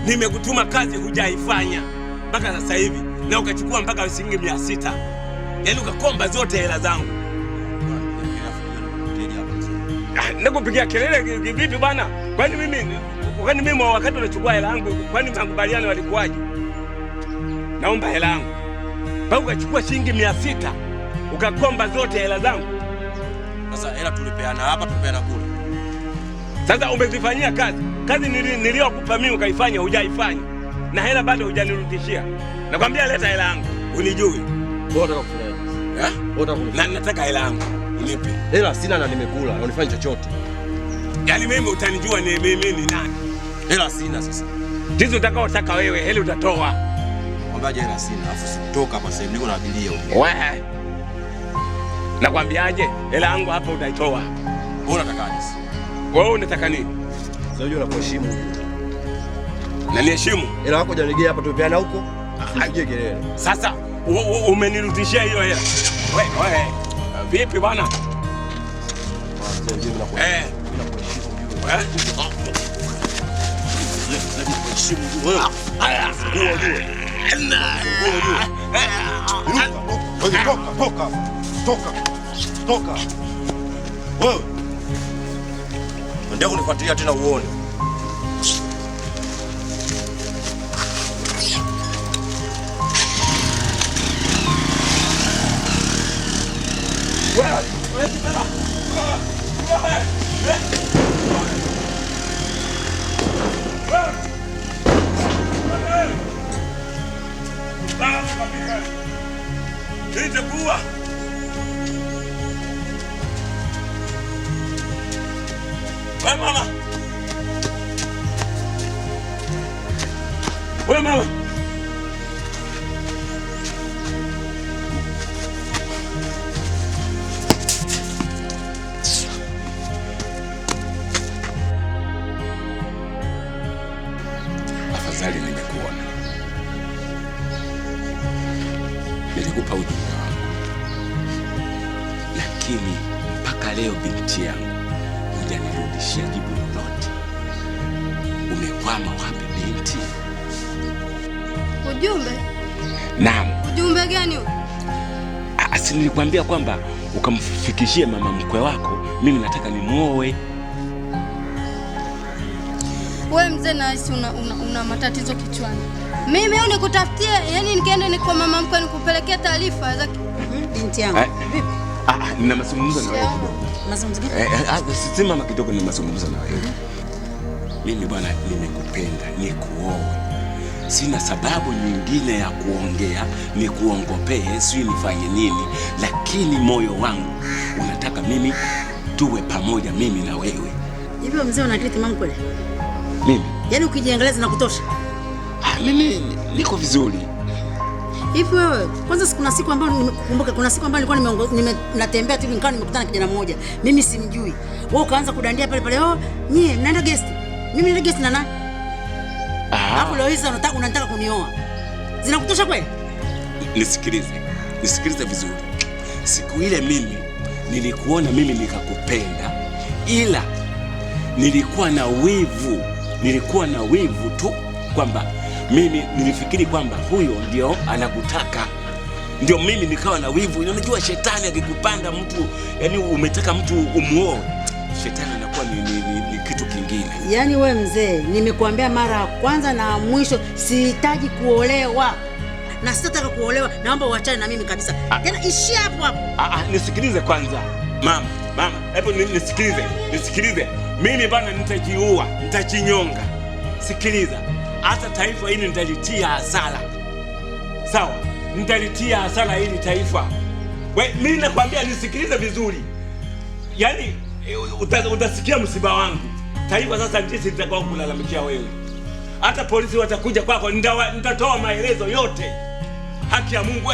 Nimekutuma kazi hujaifanya mpaka sasa hivi na ukachukua mpaka shilingi 600. Yaani ukakomba zote hela zangu. Nakupigia kelele vipi bwana? Kwani mimi wakati unachukua hela yangu, kwani makubaliano walikuwaje? Naomba hela yangu. Mpaka ukachukua shilingi 600 ukakomba zote hela zangu. Sasa hela tulipeana hapa, tulipeana kule. Sasa umezifanyia kazi. Kazi niliyokupa mimi ukaifanya, hujaifanya. Na hela bado hujanirudishia. Nakwambia leta hela yangu. Unijui. Wewe unataka kufanyaje? Eh? Na nataka hela yangu. Unipe. Hela sina na nimekula, na unifanye chochote. Yaani mimi utanijua ni mimi ni nani? Hela sina sasa. Hizo utakaotaka wewe, hela utatoa. Kwambiaje hela sina, afu sitoka hapa sasa niko na abiria huko. Wewe. Nakwambiaje? Hela yangu hapa utaitoa. Wewe unatakaje sasa? Wewe unataka nini? Sasa unajua nakuheshimu. Na niheshimu? Hela yako hujanigea hapa, tupeana huko. Usipige kelele. Sasa umenirudishia hiyo hela. Wewe vipi bwana? Toka, toka, toka. Wewe. Ndio kunifuatilia tena uone. Nitakuwa. Wewe mama. Wewe mama. Afadhali nimekuona. Nilikupa ujumbe wangu. Lakini mpaka leo binti yangu hujanirudishia jibu lolote. Umekwama wapi binti? Ujumbe? Naam. Ujumbe gani huo? Si nilikwambia kwamba ukamfikishie mama mkwe wako, mimi nataka nimuoe. Wewe mzee nahisi una matatizo kichwani. Mimi au nikutafutie, yani nikaende ni kwa mama mkwe nikupelekea taarifa za binti yangu. Vipi? Nina mazungumzo na wewe kidogo. Mazungumzo gani? Simama kidogo, nina mazungumzo na wewe. Mimi bwana nimekupenda, nikuoe. Sina sababu nyingine ya kuongea, nikuongopee, sijui nifanye nini, lakini moyo wangu unataka mimi tuwe pamoja mimi na wewe. Hivi mzee una akili timamu kweli? Mimi? Yaani ukijiangalia zinakutosha? Mimi niko vizuri. Hivi wewe, kwanza kuna siku ambayo nimekukumbuka, kuna siku ambayo nilikuwa natembea tu nikawa nimekutana na kijana mmoja. Mimi simjui. Wewe ukaanza kudandia pale pale, "Oh, nyie mnaenda guest." Mimi naenda guest na nani? Alafu leo hizi unataka kunioa. Zinakutosha kweli? Nisikilize. Nisikilize vizuri. Siku ile mimi nilikuona mimi nikakupenda, ila nilikuwa na wivu. Nilikuwa na wivu tu kwamba mimi nilifikiri kwamba huyo ndio anakutaka. Ndio mimi nikawa na wivu. Unajua shetani akikupanda mtu, yani umetaka mtu umuoe, shetani anakuwa ni kitu kingine. Yaani wewe mzee, nimekuambia mara ya kwanza na mwisho sihitaji kuolewa. Na sitataka kuolewa, naomba uachane na mimi kabisa. Tena ishia hapo hapo. Nisikilize kwanza. Mama, hebu nisikilize. Nisikilize. Mimi bana nitajiua, nitajinyonga. Sikiliza. Hata taifa hili nitalitia hasara. Sawa? Nitalitia hasara hili taifa. We, mimi nakwambia nisikilize vizuri. Yaani utasikia msiba wangu. Taifa sasa jinsi nitakao kulalamikia wewe. Hata polisi watakuja kwako, nitatoa maelezo yote. Haki ya Mungu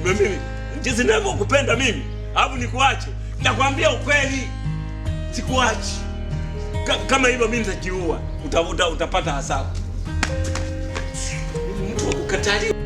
Mimi jinsi ninavyokupenda mimi, alafu nikuache. Nakwambia ukweli. Sikuachi. Kama hivyo mimi nitajiua, utapata hasara. Mtu wa kukataliwa.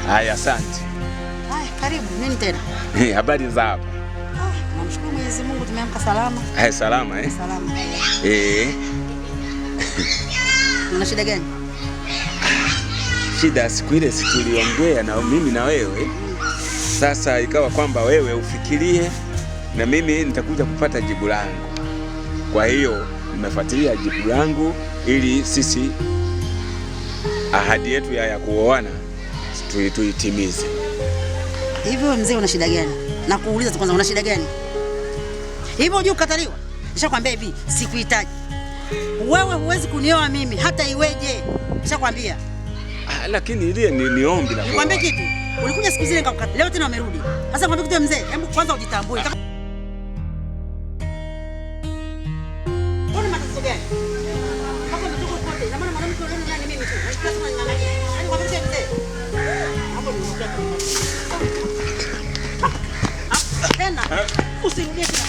Haya, asante. Haya, karibu. Nini tena? Habari za hapa? Namshukuru Mwenyezi Mungu tumeamka salama. Haya, salama eh? Salama. Eh. Una shida gani? Shida siku ile si tuliongea na mimi na wewe. Sasa ikawa kwamba wewe ufikirie na mimi nitakuja kupata jibu langu. Kwa hiyo nimefuatilia jibu langu ili sisi ahadi yetu ya kuoana tuitimize. Hivyo mzee una shida gani? Nakuuliza tu kwanza una shida gani? Hivyo unajua kukataliwa? Nishakwambia hivi, sikuhitaji. Wewe huwezi kunioa mimi hata iweje. Nishakwambia. Lakini ile ni ombi la. Nikwambie kitu. Ulikuja siku zile nikakukata. Leo tena umerudi. Sasa nikwambie kitu mzee, hebu kwanza ujitambue. Una matatizo gani? Hapo umetoka kote. Ina maana mwanamke yule nani mimi tu. Kila siku unaning'ang'ania. Yaani nikwambie kitu mzee. Hapo ni unakuja. Tena usirudie tena.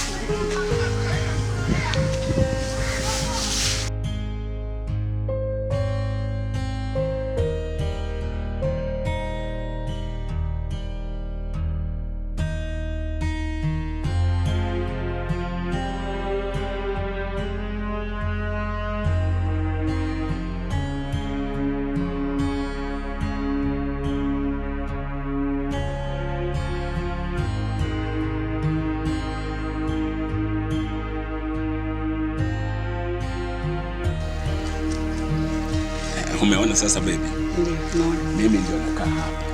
Umeona sasa baby? Ndio, umeona. Mimi ndio nakaa hapa.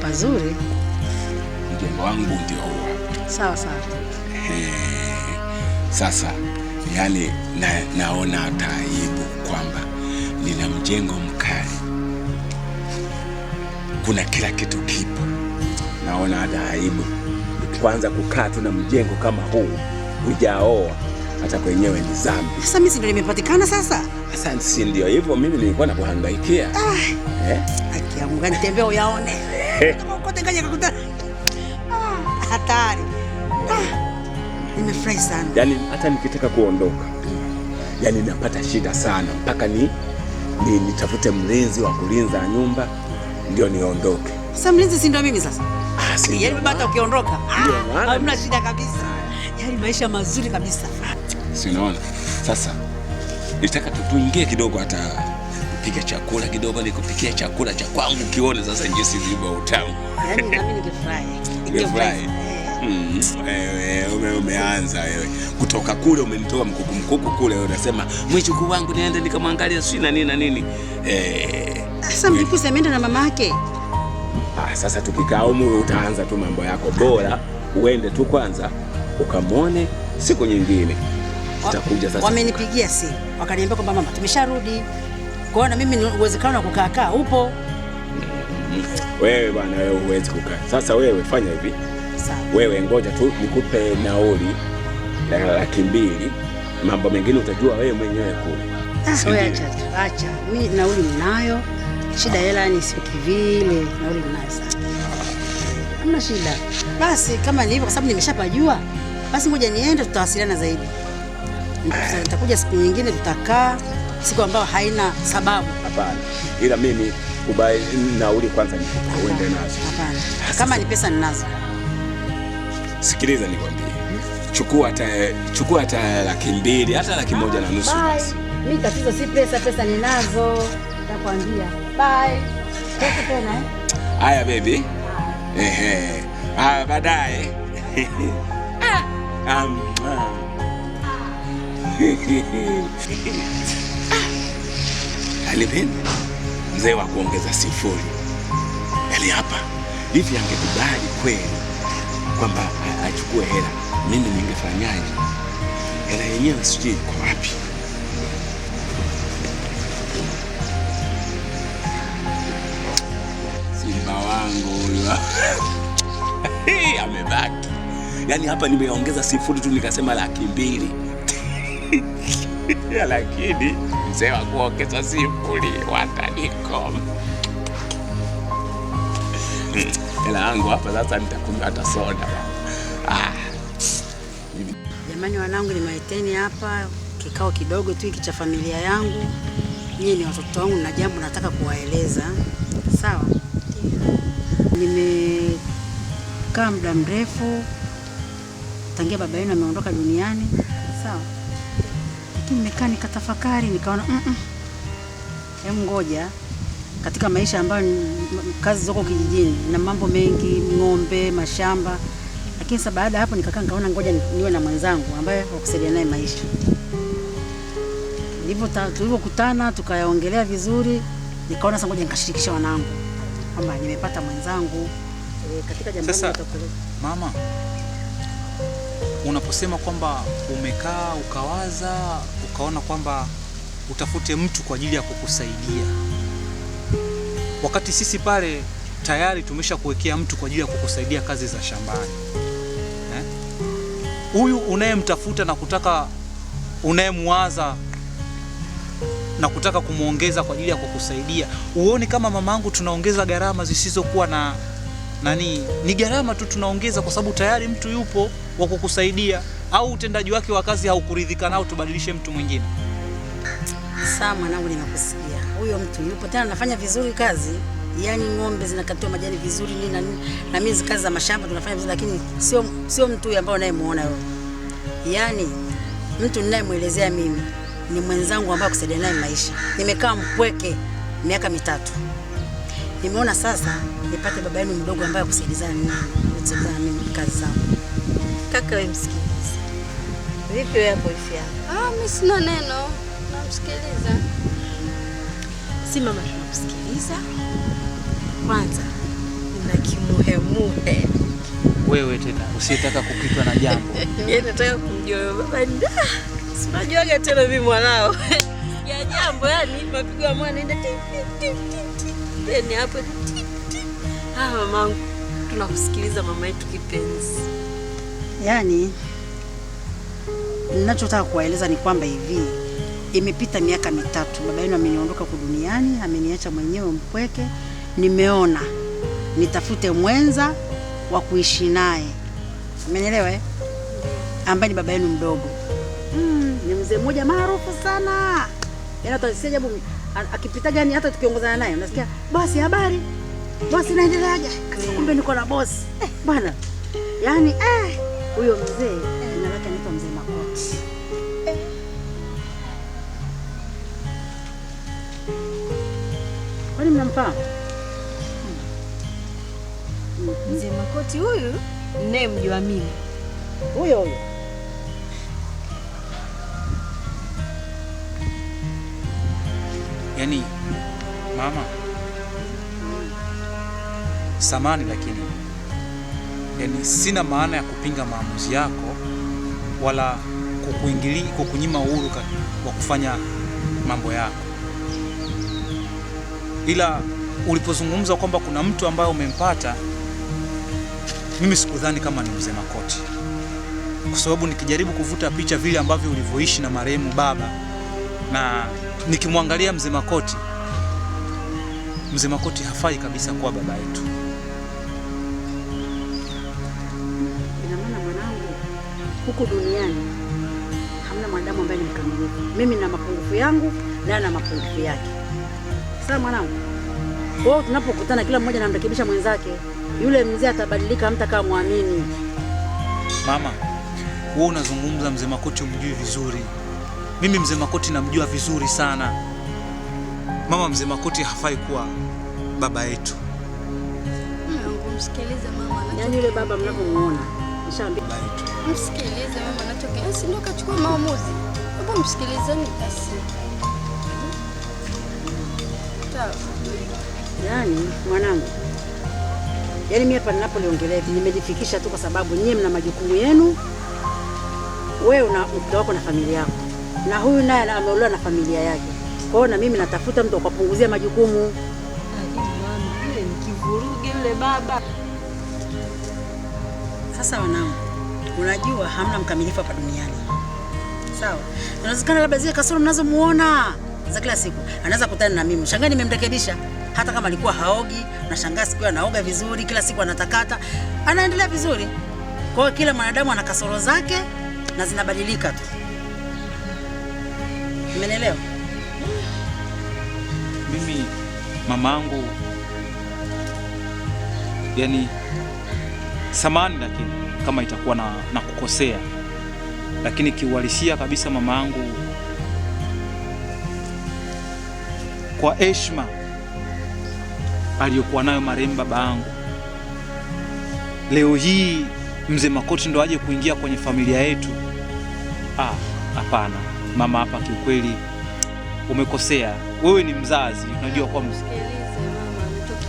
Pazuri. Mjengo wangu ndio huo hapa. Sawa sawa. Sasa yani naona taibu kwamba nina mjengo mkali. Kuna kila kitu kipo. Naona hata aibu. Kwanza kukaa tu na mjengo kama huu hujaoa hata kwenyewe ni dhambi. Sasa mimi si ndio nimepatikana sasa? Sasa si ndio hivyo mimi nilikuwa nakuhangaikia. Haki ya Mungu nitembee uyaone. Kote ngaje kakutana. Hatari. Nimefurahi sana. Yaani hata nikitaka kuondoka, yaani napata shida sana mpaka ni nitafute mlinzi wa kulinza nyumba ndio niondoke. Sasa mlinzi si ndio mimi sasa? Si. Yaani baba hata ukiondoka, hamna shida kabisa. Yaani maisha mazuri kabisa. Si unaona? Sasa nitaka tuingie kidogo hata pika chakula kidogo, nikupikia chakula cha kwangu kione sasa jinsi ilivyo utamu. Yaani na mimi ningefurahi. Ningefurahi. Wewe umeanza wewe. Kutoka kule umenitoa mkuku kule wewe unasema mjukuu wangu niende nikamwangalia si na nini na nini. Sasa mjukuu ameenda na mama yake. Sasa tukikaa humu utaanza tu mambo yako, bora uende tu kwanza ukamwone siku nyingine. Tutakuja sasa. Wamenipigia simu wakaniambia kwamba mama tumesharudi. Kwa hiyo na mimi uwezekano wa kukaa kaa upo. Wewe bwana wewe huwezi kukaa. Sasa wewe fanya hivi. Sawa. Wewe ngoja tu nikupe nauli ya 200,000. Mambo mengine utajua wewe mwenyewe kule. Wewe acha tu, acha. Mimi nauli ninayo. Shida hela ni sio kivile, nauli ninayo sana. Hamna shida. Basi kama ni hivyo kwa sababu nimeshapajua, basi ngoja niende tutawasiliana zaidi. Nitakuja siku nyingine tutakaa, siku ambayo haina sababu. Hapana. Ila mimi kubai nauli kwanza nikupe uende nazo. Hapana. Kama ni pesa ninazo. Sikiliza nikwambie. Chukua hata 200,000 hata 1.5 basi. Mimi tatizo si pesa, pesa ninazo. Nitakwambia. Bye. Kesho tena eh? Haya baby. Ehe. Ah, baadaye. Alipenda mzee wa kuongeza sifuri. Yaani hapa hivi angekubali kweli kwamba achukue hela, mimi ningefanyaje? Hela yenyewe sijui iko wapi. Simba wangu huyu. Amebaki. Yaani hapa nimeongeza sifuri tu nikasema 200,000. Lakini mzee wa kuongeza sifuri watanikoma. Hela yangu hapa sasa nitakunywa hata soda. Jamani wanangu, nimewaiteni hapa kikao kidogo tu hiki cha familia yangu. Nyinyi ni watoto wangu na jambo nataka kuwaeleza. Sawa? Nimekaa muda mrefu tangia baba yenu ameondoka duniani, sawa? Lakini nimekaa nikatafakari, nikaona hebu ngoja, katika maisha ambayo kazi zoko kijijini na mambo mengi, ng'ombe, mashamba. Lakini sasa baada hapo nikakaa nikaona ngoja niwe na mwenzangu ambaye wa kusaidia naye maisha. Tulivyokutana tukayaongelea vizuri, nikaona sasa ngoja nikashirikisha wanangu kwamba nimepata mwenzangu katika jambo Sasa hili. mama, unaposema kwamba umekaa ukawaza ukaona kwamba utafute mtu kwa ajili ya kukusaidia, wakati sisi pale tayari tumeshakuwekea mtu kwa ajili ya kukusaidia kazi za shambani, eh? Huyu unayemtafuta na kutaka, unayemwaza na kutaka kumuongeza kwa ajili ya kukusaidia, uone kama mamangu tunaongeza gharama zisizokuwa na nani? Ni gharama tu tunaongeza kwa sababu tayari mtu yupo wa kukusaidia, au utendaji wake wa kazi haukuridhika nao, tubadilishe mtu mwingine. Sawa mwanangu, nimekusikia. Huyo mtu yupo tena anafanya vizuri kazi, yaani ng'ombe zinakatiwa majani vizuri nini na nini, na mimi kazi za mashamba tunafanya vizuri, lakini sio mtu huyo ambaye unayemuona wewe. Yaani mtu ninayemuelezea mimi ni mwenzangu ambaye kusaidia naye maisha. Nimekaa mpweke miaka 3. Nimeona sasa nipate baba yenu mdogo ambaye kusaidizana naye mimi kazi zangu. Kaka wewe msikilize. Vipi wewe hapo ifi yako? Ah, mimi sina neno. Namsikiliza. Si mama tunakusikiliza. Kwanza nina kimuhemuhe. Wewe tena usiyetaka kupitwa na jambo. Yeye nataka kumjua baba nda. Si unajuaga tena mimi mwanao. Ya jambo yani mapigo ya mwana enda tik tik tik tik. Yaani hapo tik tik. Ah, mamangu tunakusikiliza mama yetu kipenzi. Yaani ninachotaka kuwaeleza ni kwamba hivi imepita miaka 3 baba yenu ameniondoka huku duniani, ameniacha mwenyewe mpweke. Nimeona nitafute mwenza wa kuishi naye, umenielewa eh? Ambaye ni baba yenu mdogo. Ni mzee mmoja maarufu sana, yaani hata si ajabu akipita gani, hata tukiongozana naye unasikia bosi habari, bosi naendeleaje, kumbe niko na bosi bwana. Yaani huyo mzee jina lake anaitwa Mzee Makoti. Kwani mnamfahamu? Mzee Makoti huyu ninayemjua mimi. Huyo huyo. Yaani mama, samani lakini yaani sina maana ya kupinga maamuzi yako wala kukuingilia, kukunyima uhuru wa kufanya mambo yako, ila ulipozungumza kwamba kuna mtu ambaye umempata, mimi sikudhani kama ni Mzee Makoti, kwa sababu nikijaribu kuvuta picha vile ambavyo ulivyoishi na marehemu baba na nikimwangalia Mzee Makoti, Mzee Makoti hafai kabisa kuwa baba yetu. Ina maana mwanangu, huku duniani hamna mwanadamu ambaye ni mkamilifu. Mimi nina mapungufu yangu na ana mapungufu yake. Sawa mwanangu? Kwa hiyo tunapokutana kila mmoja anamrekebisha mwenzake. Yule mzee atabadilika, mtakaa muamini. Mama, wewe unazungumza Mzee Makoti umjui vizuri. Mimi Mzee Makoti namjua vizuri sana. Mama, Mzee Makoti hafai kuwa baba yetu. Mungu, msikilize mama. Yaani yule baba mnapomuona, nishaambia baba yetu. Msikilize mama anachokiongea. Si ndio kachukua maamuzi. Hebu msikilizeni basi. Sawa. Yaani mwanangu, yaani mimi hapa ninapoliongelea hivi nimejifikisha tu kwa sababu nyie mna majukumu yenu. Wewe una mke wako na familia yako, na huyu naye ameolewa na familia yake. Kwa hiyo na mimi natafuta mtu wa kupunguzia majukumu. Lakini mama, yule ni kivuruge yule baba. Sasa wanangu, unajua hamna mkamilifu hapa duniani. Sawa? Inawezekana labda zile kasoro mnazomuona za kila siku, anaweza kutana na mimi. Shangaa nimemrekebisha. Hata kama alikuwa haogi, nashangaa siku anaoga vizuri, kila siku anatakata, anaendelea vizuri. Kwa hiyo kila mwanadamu ana kasoro zake na zinabadilika tu. Umenielewa? Mimi mamangu, Yaani samahani lakini kama itakuwa na kukosea. Lakini kiuhalisia kabisa mama yangu, kwa heshima aliyokuwa nayo marehemu baba yangu, leo hii mzee Makoti ndo aje kuingia kwenye familia yetu? Ah, hapana. Mama, hapa kiukweli umekosea. Wewe ni mzazi, unajua kwa Msikilize mama, mtoto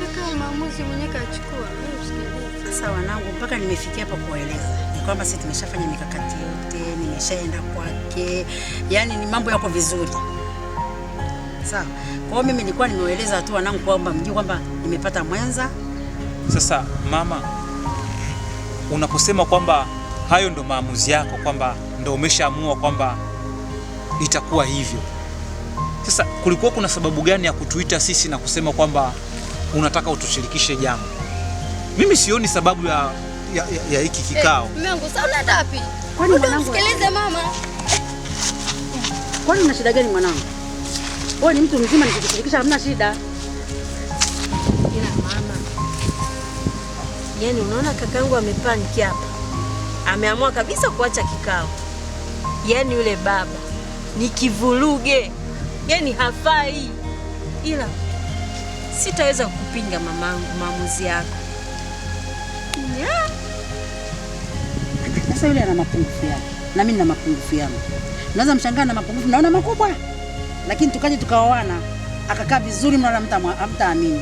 nataka maamuzi mwenyewe kachukua. Wewe msikilize. Sasa wanangu, mpaka nimefikia hapa kuwaeleza ni kwamba sisi tumeshafanya mikakati yote, nimeshaenda kwake, yani ni mambo yako vizuri. Sawa. Kwa hiyo mimi nilikuwa nimewaeleza tu wanangu kwamba mjue kwamba nimepata mwenza. Sasa mama, unaposema kwamba hayo ndo maamuzi yako, kwamba ndo umeshaamua kwamba itakuwa hivyo, sasa kulikuwa kuna sababu gani ya kutuita sisi na kusema kwamba unataka utushirikishe jambo? Mimi sioni sababu ya hiki kikao. Mume wangu, sasa unaenda wapi? Kwani mwanangu, Msikilize mama. Kwani una shida gani mwanangu? Wewe ni mtu mzima, nikikushirikisha hamna shida. Ila mama, yaani unaona kakangu amepaniki hapa. Ameamua kabisa kuacha kikao. Yaani yule baba ni kivuruge. Yaani hafai. Ila sitaweza kukupinga mamangu maamuzi yako. Yeah. Sasa yule ana mapungufu yake na mimi nina mapungufu yangu. Naweza mshangaa na mapungufu naona makubwa. Lakini tukaje tukaoana, akakaa vizuri, mnaona hamtaamini.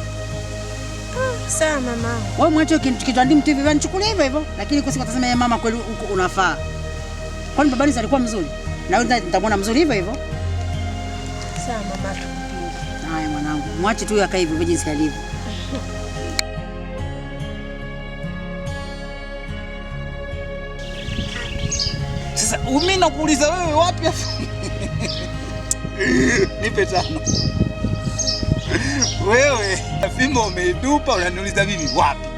Sawa mamangu. Wewe mwache kitu mtu hivi nichukulie hivyo hivyo, lakini kwa siku atasema yeye mama kweli uko unafaa. Kwani babani alikuwa mzuri? Na wewe nitamwona mzuri hivyo hivyo. Sawa mama, tukupinge. Haya mwanangu, mwache tu akae hivyo jinsi alivyo. Sasa mimi nakuuliza wewe wapi? Nipe 5. Wewe fimbo umeitupa, unaniuliza mimi wapi?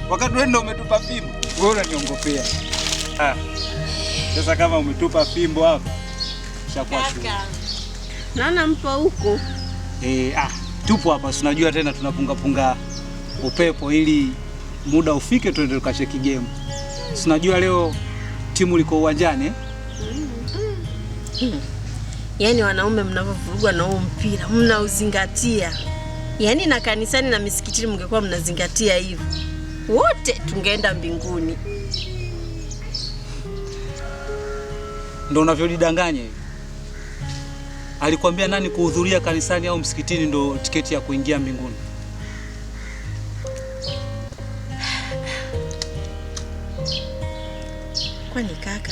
Wakati wewe ndio umetupa fimbo. Wewe unaniongopea. Ah. Sasa kama umetupa fimbo hapa, shakuwa shughuli. Naona mpo huko. Tupo hapa, tunajua tena tunapunga punga upepo ili muda ufike tuende tukacheki game. Tunajua leo timu liko uwanjani. Yaani wanaume mnavovurugwa na huo mpira, mnauzingatia. Yaani na kanisani na misikitini mngekuwa mnazingatia hivyo, wote tungeenda mbinguni. Ndio unavyodidanganya hivi. Alikwambia nani kuhudhuria kanisani au msikitini ndo tiketi ya kuingia mbinguni? Kwani kaka,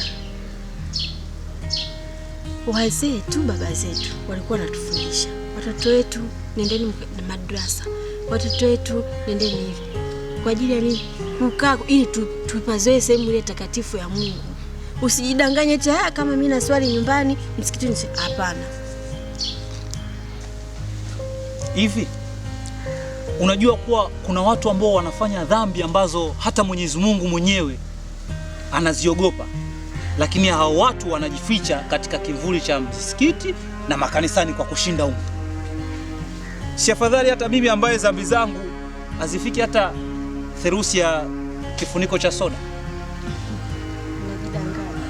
wazee tu baba zetu walikuwa wanatufundisha, watoto wetu nendeni madrasa, watoto wetu nendeni hivi. Kwa ajili ya nini? Kukaa ili tupazoe sehemu ile takatifu ya Mungu. Usijidanganye eti kama mimi na swali nyumbani msikitini, hapana. Hivi unajua kuwa kuna watu ambao wanafanya dhambi ambazo hata Mwenyezi Mungu mwenyewe anaziogopa, lakini hao watu wanajificha katika kivuli cha msikiti na makanisani kwa kushinda huko. Si afadhali hata mimi ambaye dhambi zangu hazifiki hata therusi ya kifuniko cha soda? Unajidanganya.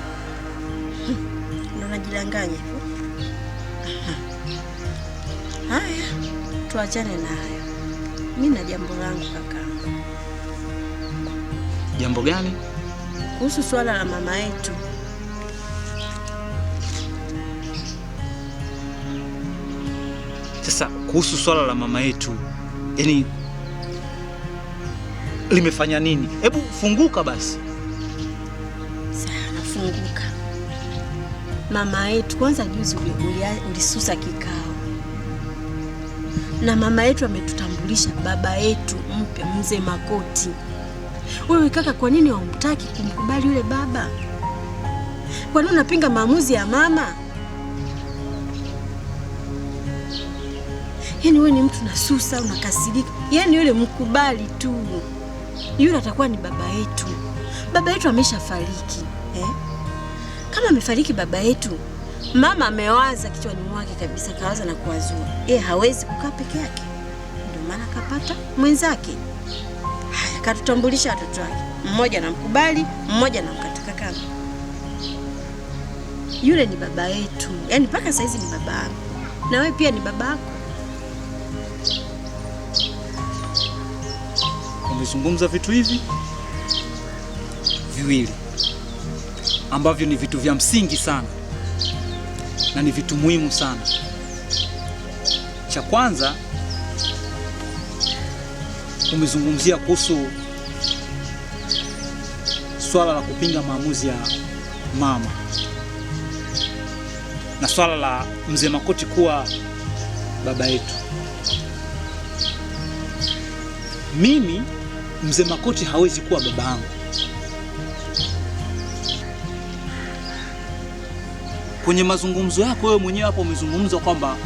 Ndio unajidanganya hivyo. Haya, tuachane na hayo. Mimi na jambo langu kakaangu. Jambo gani? Kuhusu swala la mama yetu. Sasa kuhusu swala la mama yetu, yani limefanya nini? Hebu funguka basi. Sawa, nafunguka. Mama yetu kwanza juzi ulisusa kikao. Na mama yetu ametutambulisha baba yetu mpya mzee Makoti. Wewe kaka, kwa nini haumtaki kumkubali yule baba? Kwa nini unapinga maamuzi ya mama? Yaani wewe ni mtu unasusa, unakasirika. Yaani yule mkubali tu. Yule atakuwa ni baba yetu. Baba yetu ameshafariki, eh? Kama amefariki baba yetu, mama amewaza kichwani mwake kabisa, kawaza na kuwazua. Yeye hawezi kukaa peke yake. Ndio maana kapata mwenzake. Haya, katutambulisha watoto wake. Mmoja anamkubali, mmoja anamkataa. Kakaangu, yule ni baba yetu. Yaani mpaka saizi ni baba yangu. Na wewe pia ni baba yako. Umezungumza vitu hivi viwili ambavyo ni vitu vya msingi sana na ni vitu muhimu sana. Cha kwanza, umezungumzia kuhusu swala la kupinga maamuzi ya mama na swala la Mzee Makoti kuwa baba yetu. Mimi Mzee Makoti hawezi kuwa baba yangu. Kwenye mazungumzo yako wewe mwenyewe hapo umezungumza kwamba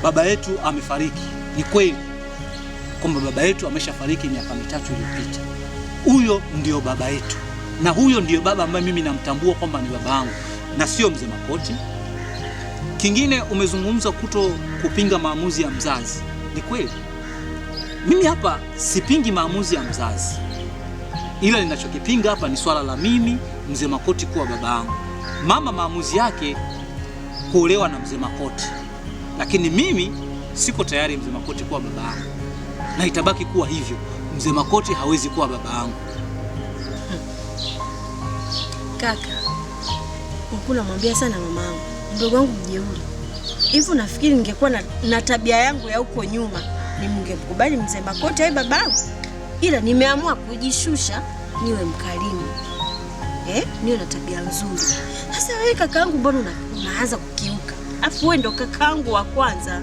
baba yetu amefariki. Ni kweli kwamba baba yetu ameshafariki miaka 3 iliyopita. Huyo ndio baba yetu. Na huyo ndio baba ambaye mimi namtambua kwamba ni baba yangu na sio Mzee Makoti. Kingine umezungumza kuto kupinga maamuzi ya mzazi. Ni kweli. Mimi hapa sipingi maamuzi ya mzazi. Ila ninachokipinga hapa ni swala la mimi Mzee Makoti kuwa baba yangu. Mama maamuzi yake kuolewa na Mzee Makoti. Lakini mimi siko tayari Mzee Makoti kuwa baba yangu. Na itabaki kuwa hivyo. Mzee Makoti hawezi kuwa baba yangu. Kaka, ukuna mwambia sana mamangu, mdogo wangu mjeuri. Hivi nafikiri ningekuwa na tabia yangu ya huko nyuma, ningemkubali Mzee Makoti awe babangu. Ila nimeamua kujishusha niwe mkarimu. Niwe na tabia nzuri. Sasa wewe kakaangu mbona unaanza kukiuka? Afu wewe ndo kakaangu wa kwanza.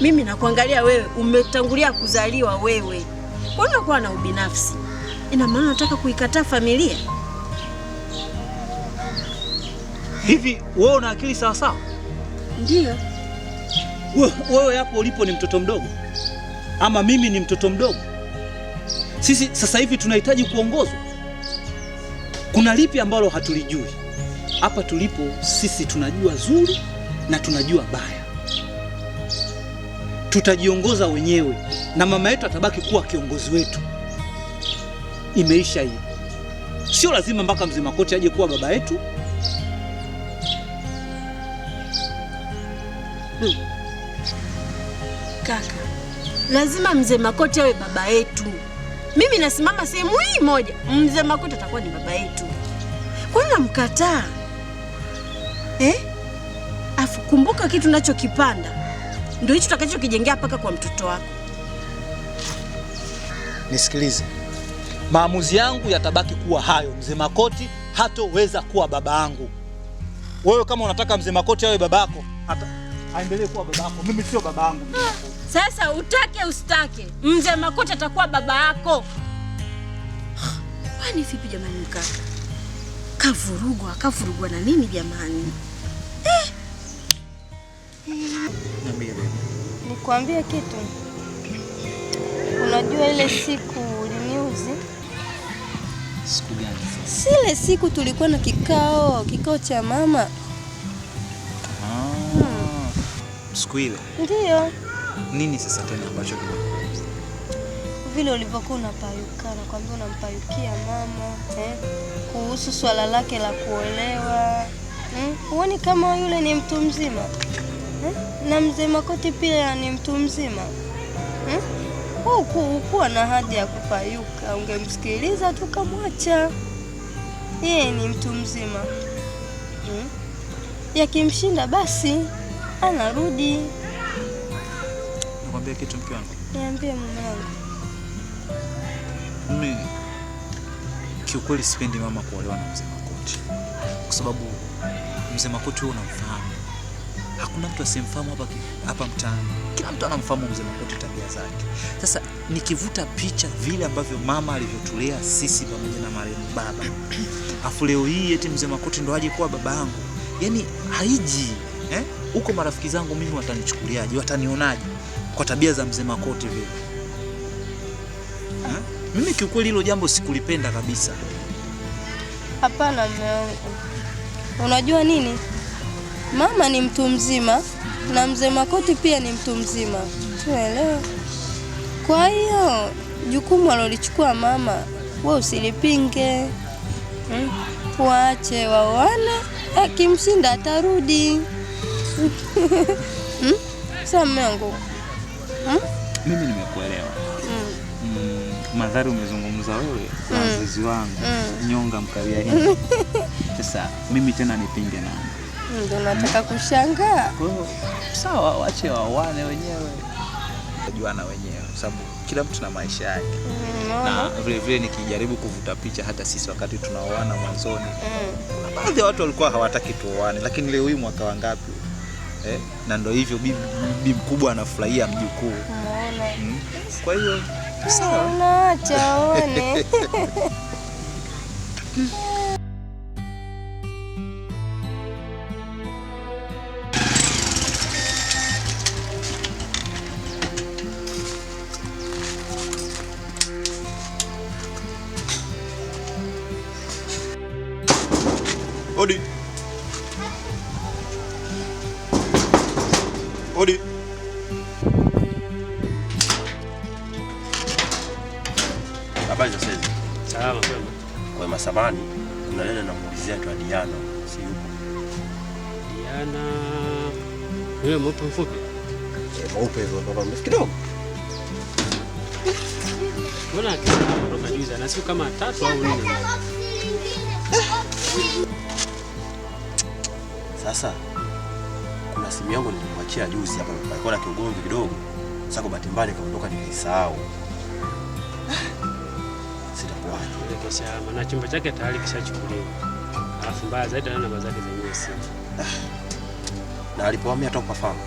Mimi nakuangalia wewe, umetangulia kuzaliwa wewe. Kwa nini unakuwa na ubinafsi? Ina maana unataka kuikataa familia? Hivi wewe una akili sawa sawa? Ndio. Wewe hapo ulipo ni mtoto mdogo? Ama mimi ni mtoto mdogo? Sisi sasa hivi tunahitaji kuongozwa. Kuna lipi ambalo hatulijui? Hapa tulipo sisi tunajua zuri na tunajua baya. Tutajiongoza wenyewe na mama yetu atabaki kuwa kiongozi wetu. Imeisha hiyo. Sio lazima mpaka Mzee Makoti aje kuwa baba yetu. Kaka, lazima Mzee Makoti awe baba yetu. Mimi nasimama sehemu hii moja, Mzee Makoti atakuwa ni baba yetu. Kwa nini unamkataa? Afu kumbuka kitu unachokipanda ndio hicho utakachokijengea paka kwa mtoto wako. Nisikilize. Maamuzi yangu yatabaki kuwa hayo. Mzee Makoti hatoweza kuwa baba yangu. Wewe kama unataka Mzee Makoti awe babako, hata aendelee kuwa babako. Mimi sio baba yangu. Sasa utake usitake, Mzee Makoti atakuwa baba yako. Kwani vipi jamani mkaka? Kavurugwa na nini jamani? Niambie baby. Nikwambie kitu. Unajua ile siku uliniuzi? Siku gani sasa? Sile siku tulikuwa na kikao cha mama. Siku ile? Ndio. Nini sasa tena ambacho kimekuuzi? Vile ulivyokuwa unapayuka, nakwambia unampayukia mama, kuhusu swala lake la kuolewa. Huoni kama yule ni mtu mzima? Na Mzee Makoti pia ni mtu mzima. Hukuwa na haja ya kupayuka, ungemsikiliza tu kamwacha. Yeye ni mtu mzima. Yakimshinda basi anarudi. Nikwambie kitu mke wangu. Niambie mume wangu. Mimi kiukweli sipendi mama kuolewa na Mzee Makoti. Kwa sababu Mzee Makoti wewe unamfahamu. Hakuna mtu asimfahamu hapa mtaani. Kila mtu anamfahamu Mzee Makoti tabia zake. Sasa nikivuta picha vile ambavyo mama alivyotulea sisi pamoja na marehemu baba. Afu leo hii eti Mzee Makoti ndo aje kuwa baba yangu. Yaani haiji, Huko marafiki zangu mimi watanichukuliaje? Watanionaje kwa tabia za Mzee Makoti vile? Mimi kiukweli hilo jambo sikulipenda kabisa. Hapana mume wangu. Unajua nini? Mama ni mtu mzima na Mzee Makoti pia ni mtu mzima. Unaelewa? Kwa hiyo jukumu alolichukua mama wewe usilipinge. Waache waoane, akimshinda atarudi. Sasa mume wangu. Mimi nimekuelewa. Madhari umezungumza wewe na wazazi wangu. Nyonga mkalia hii. Sasa mimi tena nipinge nani? Ndio nataka kushangaa. Kwa hiyo sawa, waache waoane wenyewe. Wajuana wenyewe sababu kila mtu na maisha yake. Na vile vile nikijaribu kuvuta picha hata sisi wakati tunaoana mwanzoni. Kuna baadhi ya watu walikuwa hawataki tuoane, lakini leo hii mwaka wangapi? Na ndio hivyo bibi mkubwa anafurahia mjukuu. Kwa hiyo sawa. Unaacha waone. Odi. Odi. Habari za sasa? Salama kwema. Kwema samani. Kuna lele namuulizia tu Diana, si yupo? Diana. Yule mweupe mfupi? Mweupe hivyo baba mrefu kidogo. Mbona kutoka juzi ana siku kama 3 au 4. Sasa kuna simu yangu nilikuachia juzi hapa, nilikuwa na kiugomvi kidogo. Sasa kwa bahati mbaya nikaondoka nikaisahau. Sitakuaje. Ile kesha maana chumba chake tayari kishachukuliwa. Alafu mbaya zaidi ana namba zake zenyewe simu. Na alipohamia hata upafahamu.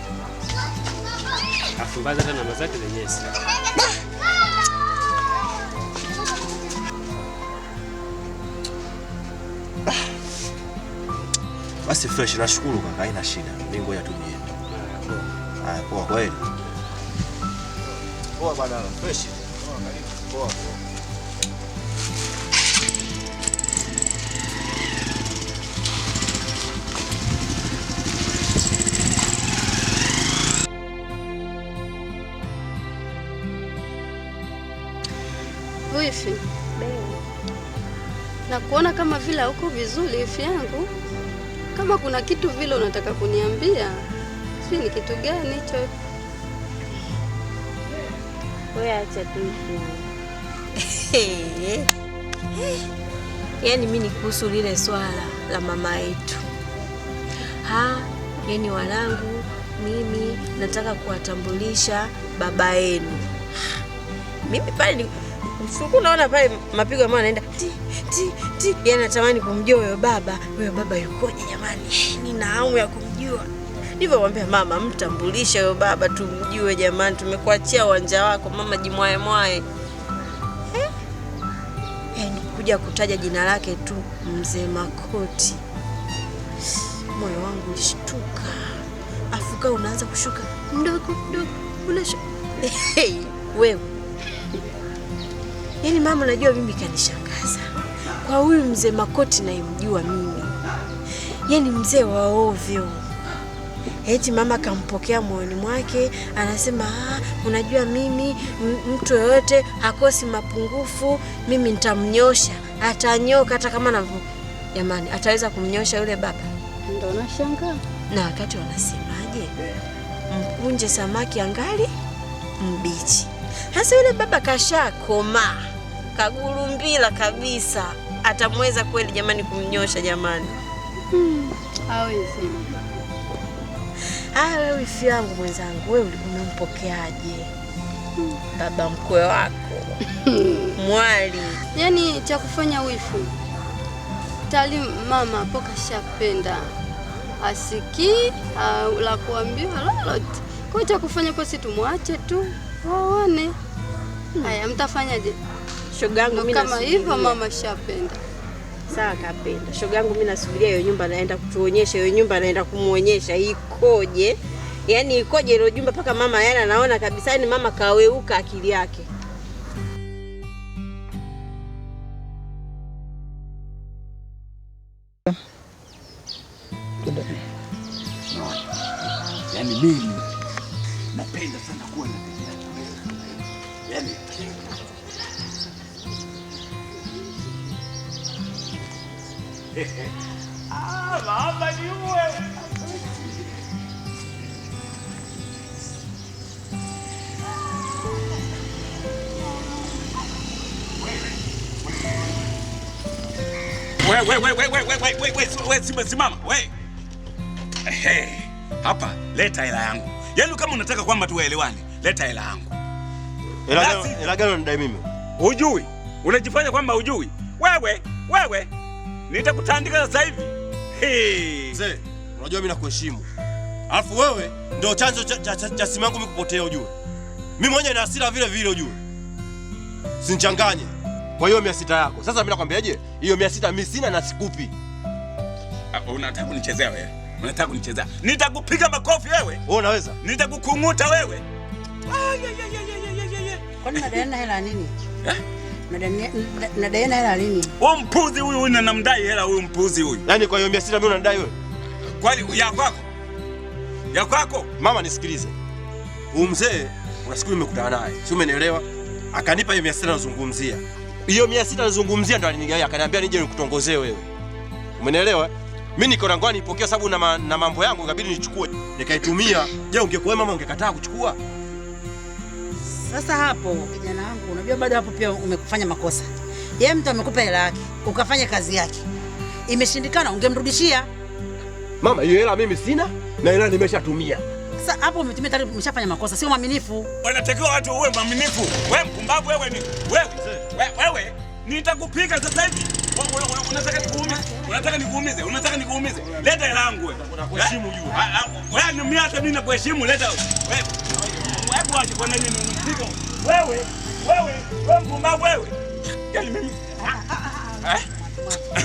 Alafu mbaya zaidi ana namba zake zenyewe simu. Basi fresh, nashukuru kaka, haina shida. Mimi ngoja tu niende. Haya poa kweli. Poa bana, fresh. Poa karibu. Poa. Wifi. Na kuona kama vile huko vizuri wifi yangu. Kama kuna kitu vile unataka kuniambia, sijui ni kitu gani hicho. Wewe acha tu hivi. Yaani mimi ni kuhusu lile swala la mama yetu. Yaani wanangu mimi nataka kuwatambulisha baba yenu. Mimi pale mfuko naona pale mapigo ambayo anaenda ti ti ti, yaani natamani kumjua huyo baba. Huyo baba yukoje jamani? Nina hamu ya kumjua. Nilivyomwambia mama mtambulishe huyo baba tumjue jamani, tumekuachia uwanja wako mama, jimwae mwae. Yaani kuja kutaja jina lake tu Mzee Makoti, moyo wangu ulishtuka. Afuka unaanza kushuka mdogo mdogo unashuka. Hey, wewe. Yaani mama unajua mimi kanishangaza. Kwa huyu Mzee Makoti naimjua mimi. Yaani mzee wa ovyo. Eti mama kampokea moyoni mwake, anasema unajua mimi mtu yoyote hakosi mapungufu, mimi nitamnyosha, atanyoka hata kama na jamani, ataweza kumnyosha yule baba? Ndio nashangaa. Na wakati wanasemaje? Mkunje samaki angali mbichi. Hasa yule baba kashakoma, kagurumbila kabisa. Atamweza kweli jamani kumnyosha jamani? Hawezi. Wewe wifi yangu mwenzangu, wewe umempokeaje baba mkwe wako? Mwali. Yaani cha kufanya wifi, tali mama hapo kashapenda. Asikii la kuambiwa lolote. Kwa cha kufanya kwa si tumwache tu waone. Haya mtafanyaje? Shoga yangu mimi kama hivyo mama shapenda. Sawa kapenda. Shoga yangu mimi nasubiria hiyo nyumba naenda kutuonyesha, hiyo nyumba naenda kumuonyesha ikoje. Yaani ikoje ile nyumba paka mama yana anaona kabisa, yani mama kaweuka akili yake. Yaani mimi napenda sana kuwa na bibi. Yaani ah, mama niue. We we we we we we we we simama we. Ehe, hapa leta hela yangu. Yaani kama unataka kwamba tuelewane, leta hela yangu. Hela gani unanidai mimi? Hujui. Unajifanya kwamba hujui. Wewe, wewe nitakutandika sasa hivi. Hey. Mzee, unajua mimi nakuheshimu. Alafu wewe ndio chanzo cha simu yangu mimi kupotea ujue. Mimi mwenyewe na hasira vile vile ujue. Usinichanganye. Kwa hiyo 600 yako. Sasa mimi nakwambiaje? Hiyo 600 mimi sina na sikupi. Unataka kunichezea wewe? Unataka kunichezea? Nitakupiga makofi wewe. Wewe unaweza? Nitakukunguta wewe. Kwani unadaiana hela nini? Eh? Unadaiana hela nini? Wewe mpuzi huyu huyu namdai hela huyu mpuzi huyu. Yaani kwa hiyo 600 mimi unanidai wewe? Kwani ya kwako? Ya kwako? Mama nisikilize. Huyu mzee kuna siku nimekutana naye. Si umenielewa? Akanipa hiyo 600 nazungumzia. Hiyo 600 nazungumzia ndo alinigaia, akaniambia nije nikutongozee wewe. Umenielewa? Mimi niko na ngoa nipokea sababu na mambo yangu ikabidi nichukue. Nikaitumia. Je, ungekuwa mama ungekataa kuchukua? Sasa hapo kijana wangu, unajua bado hapo pia umekufanya makosa. Yeye mtu amekupa hela yake, ukafanya kazi yake. Imeshindikana, ungemrudishia. Mama, hiyo hela mimi sina na hela nimeshatumia. Sasa hapo umetumia tayari, umeshafanya makosa, sio mwaminifu. Wanatakiwa watu uwe mwaminifu. Wewe mpumbavu wewe ni wewe. Wewe nitakupiga sasa hivi. Unataka nikuumize? Unataka nikuumize? Unataka nikuumize? Leta hela yangu wewe. Nakuheshimu juu. Wewe ni mimi hata mimi nakuheshimu, leta wewe. Hebu aje kwa nini nipige? Wewe, wewe, wewe mpumbavu wewe. Yaani mimi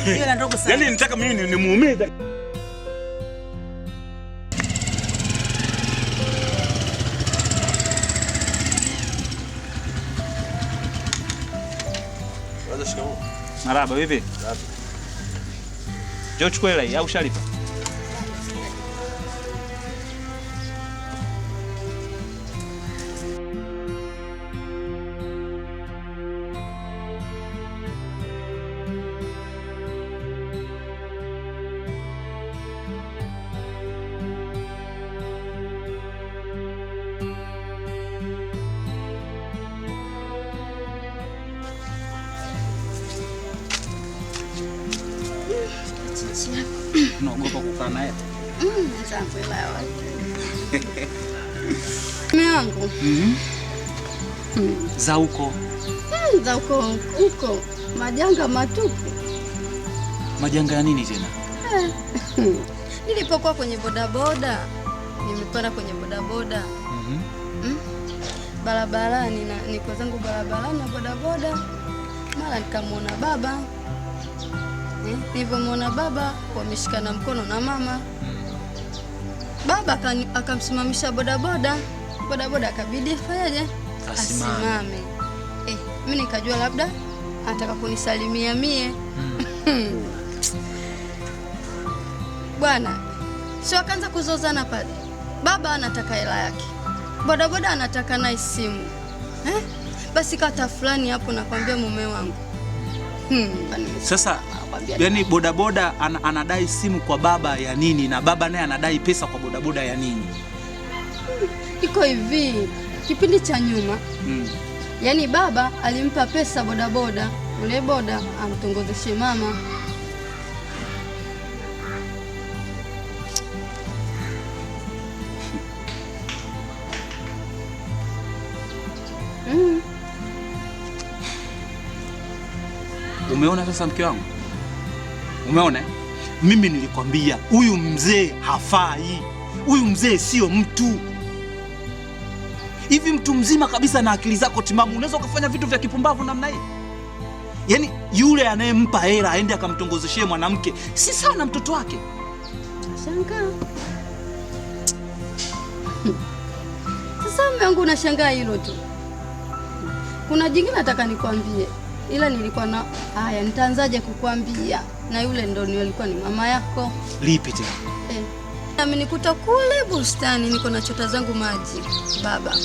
hiyo la ndogo sana. Yaani nitaka mimi nimuumize. Marahaba, vipi? Njoo chukua hela hii au ushalipa? Unaogopa kukaa naye? Nitakuelewa. Mume wangu. Za huko. Za huko huko. Majanga matupu. Majanga ya nini tena? Nilipokuwa kwenye bodaboda, nimepanda kwenye bodaboda. Barabarani na niko zangu barabarani na bodaboda. Mara nikamwona baba. Nilipomwona baba wameshikana mkono na mama. Baba akamsimamisha bodaboda. Bodaboda akabidi afanyaje? Asimame. Mimi nikajua labda anataka kunisalimia mie. Bwana, sio akaanza kuzozana pale. Baba anataka hela yake. Bodaboda anataka naye simu. Basi kata fulani hapo nakwambia mume wangu. Sasa yani bodaboda anadai simu kwa baba ya nini na baba naye anadai pesa kwa bodaboda ya nini? Iko hivi, kipindi cha nyuma. Yaani baba alimpa pesa bodaboda, ule boda amtongozeshe mama. Umeona sasa mke wangu? Umeona? Mimi nilikwambia huyu mzee hafai. Huyu mzee sio mtu. Hivi mtu mzima kabisa na akili zako timamu unaweza ukafanya vitu vya kipumbavu namna hii? Yaani yule anayempa hela aende akamtongozeshie mwanamke si sawa na mtoto wake. Shangaa. Sasa mume wangu unashangaa hilo tu. Kuna jingine nataka nikwambie. Ila nilikuwa na haya nitaanzaje kukuambia? Na yule ndo nilikuwa ni mama yako. Lipi tena? Amenikuta kule bustani niko na chota zangu maji baba.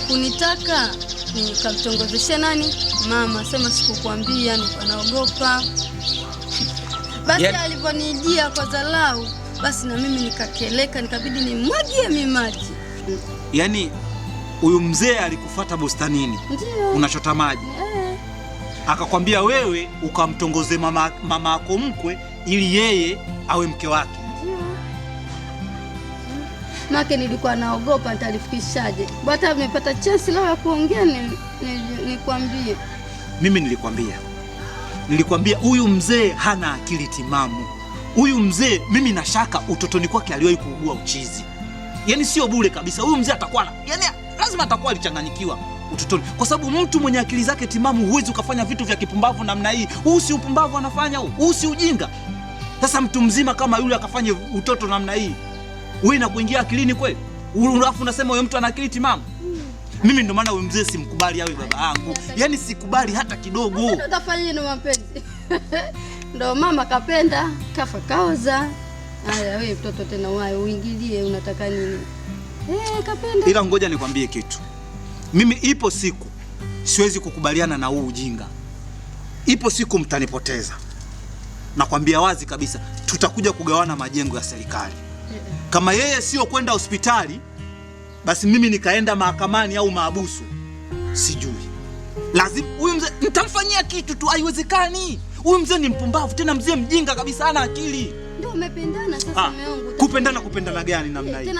Kunitaka nikamtongozeshe nani? Mama, sema sikukwambia, nilikuwa naogopa. Basi alivyonijia kwa dharau, basi na mimi nikakeleka, nikabidi nimwagie mimi maji. Yaani huyu mzee alikufuata bustanini. Ndio. Unachota maji. Akakwambia wewe ukamtongoze mama yako mkwe ili yeye awe mke wake. Ndio. Make nilikuwa naogopa nitalifikishaje. Hata nimepata chance leo ya kuongea nikwambie. Mimi nilikwambia. Nilikwambia huyu mzee hana akili timamu. Huyu mzee mimi na shaka utotoni kwake aliwahi kuugua uchizi. Yaani sio bure kabisa. Huyu mzee atakuwa yaani lazima atakuwa alichanganyikiwa utotoni. Kwa sababu mtu mwenye akili zake timamu huwezi ukafanya vitu vya kipumbavu namna hii. Huu si upumbavu anafanya huu. Huu si ujinga. Sasa mtu mzima kama yule akafanya utoto namna hii, wewe inakuingia akilini kweli? Alafu unasema huyo mtu ana akili timamu? Mimi ndo maana huyu mzee simkubali awe baba yangu. Yaani sikubali hata kidogo. Sasa utafanya nini mapenzi? Ndo mama kapenda, kafa kaoza. Haya wewe mtoto tena wae uingilie unataka nini? Kapenda. Ila ngoja nikwambie kitu. Mimi ipo siku siwezi kukubaliana na huu ujinga. Ipo siku mtanipoteza. Nakwambia wazi kabisa, tutakuja kugawana majengo ya serikali. Kama yeye sio kwenda hospitali, basi mimi nikaenda mahakamani au maabusu. Sijui. Lazima huyu mzee nitamfanyia kitu tu, haiwezekani. Huyu mzee ni mpumbavu, tena mzee mjinga kabisa, hana akili. Ndio umependana sasa mume wangu. Kupendana gani namna hii?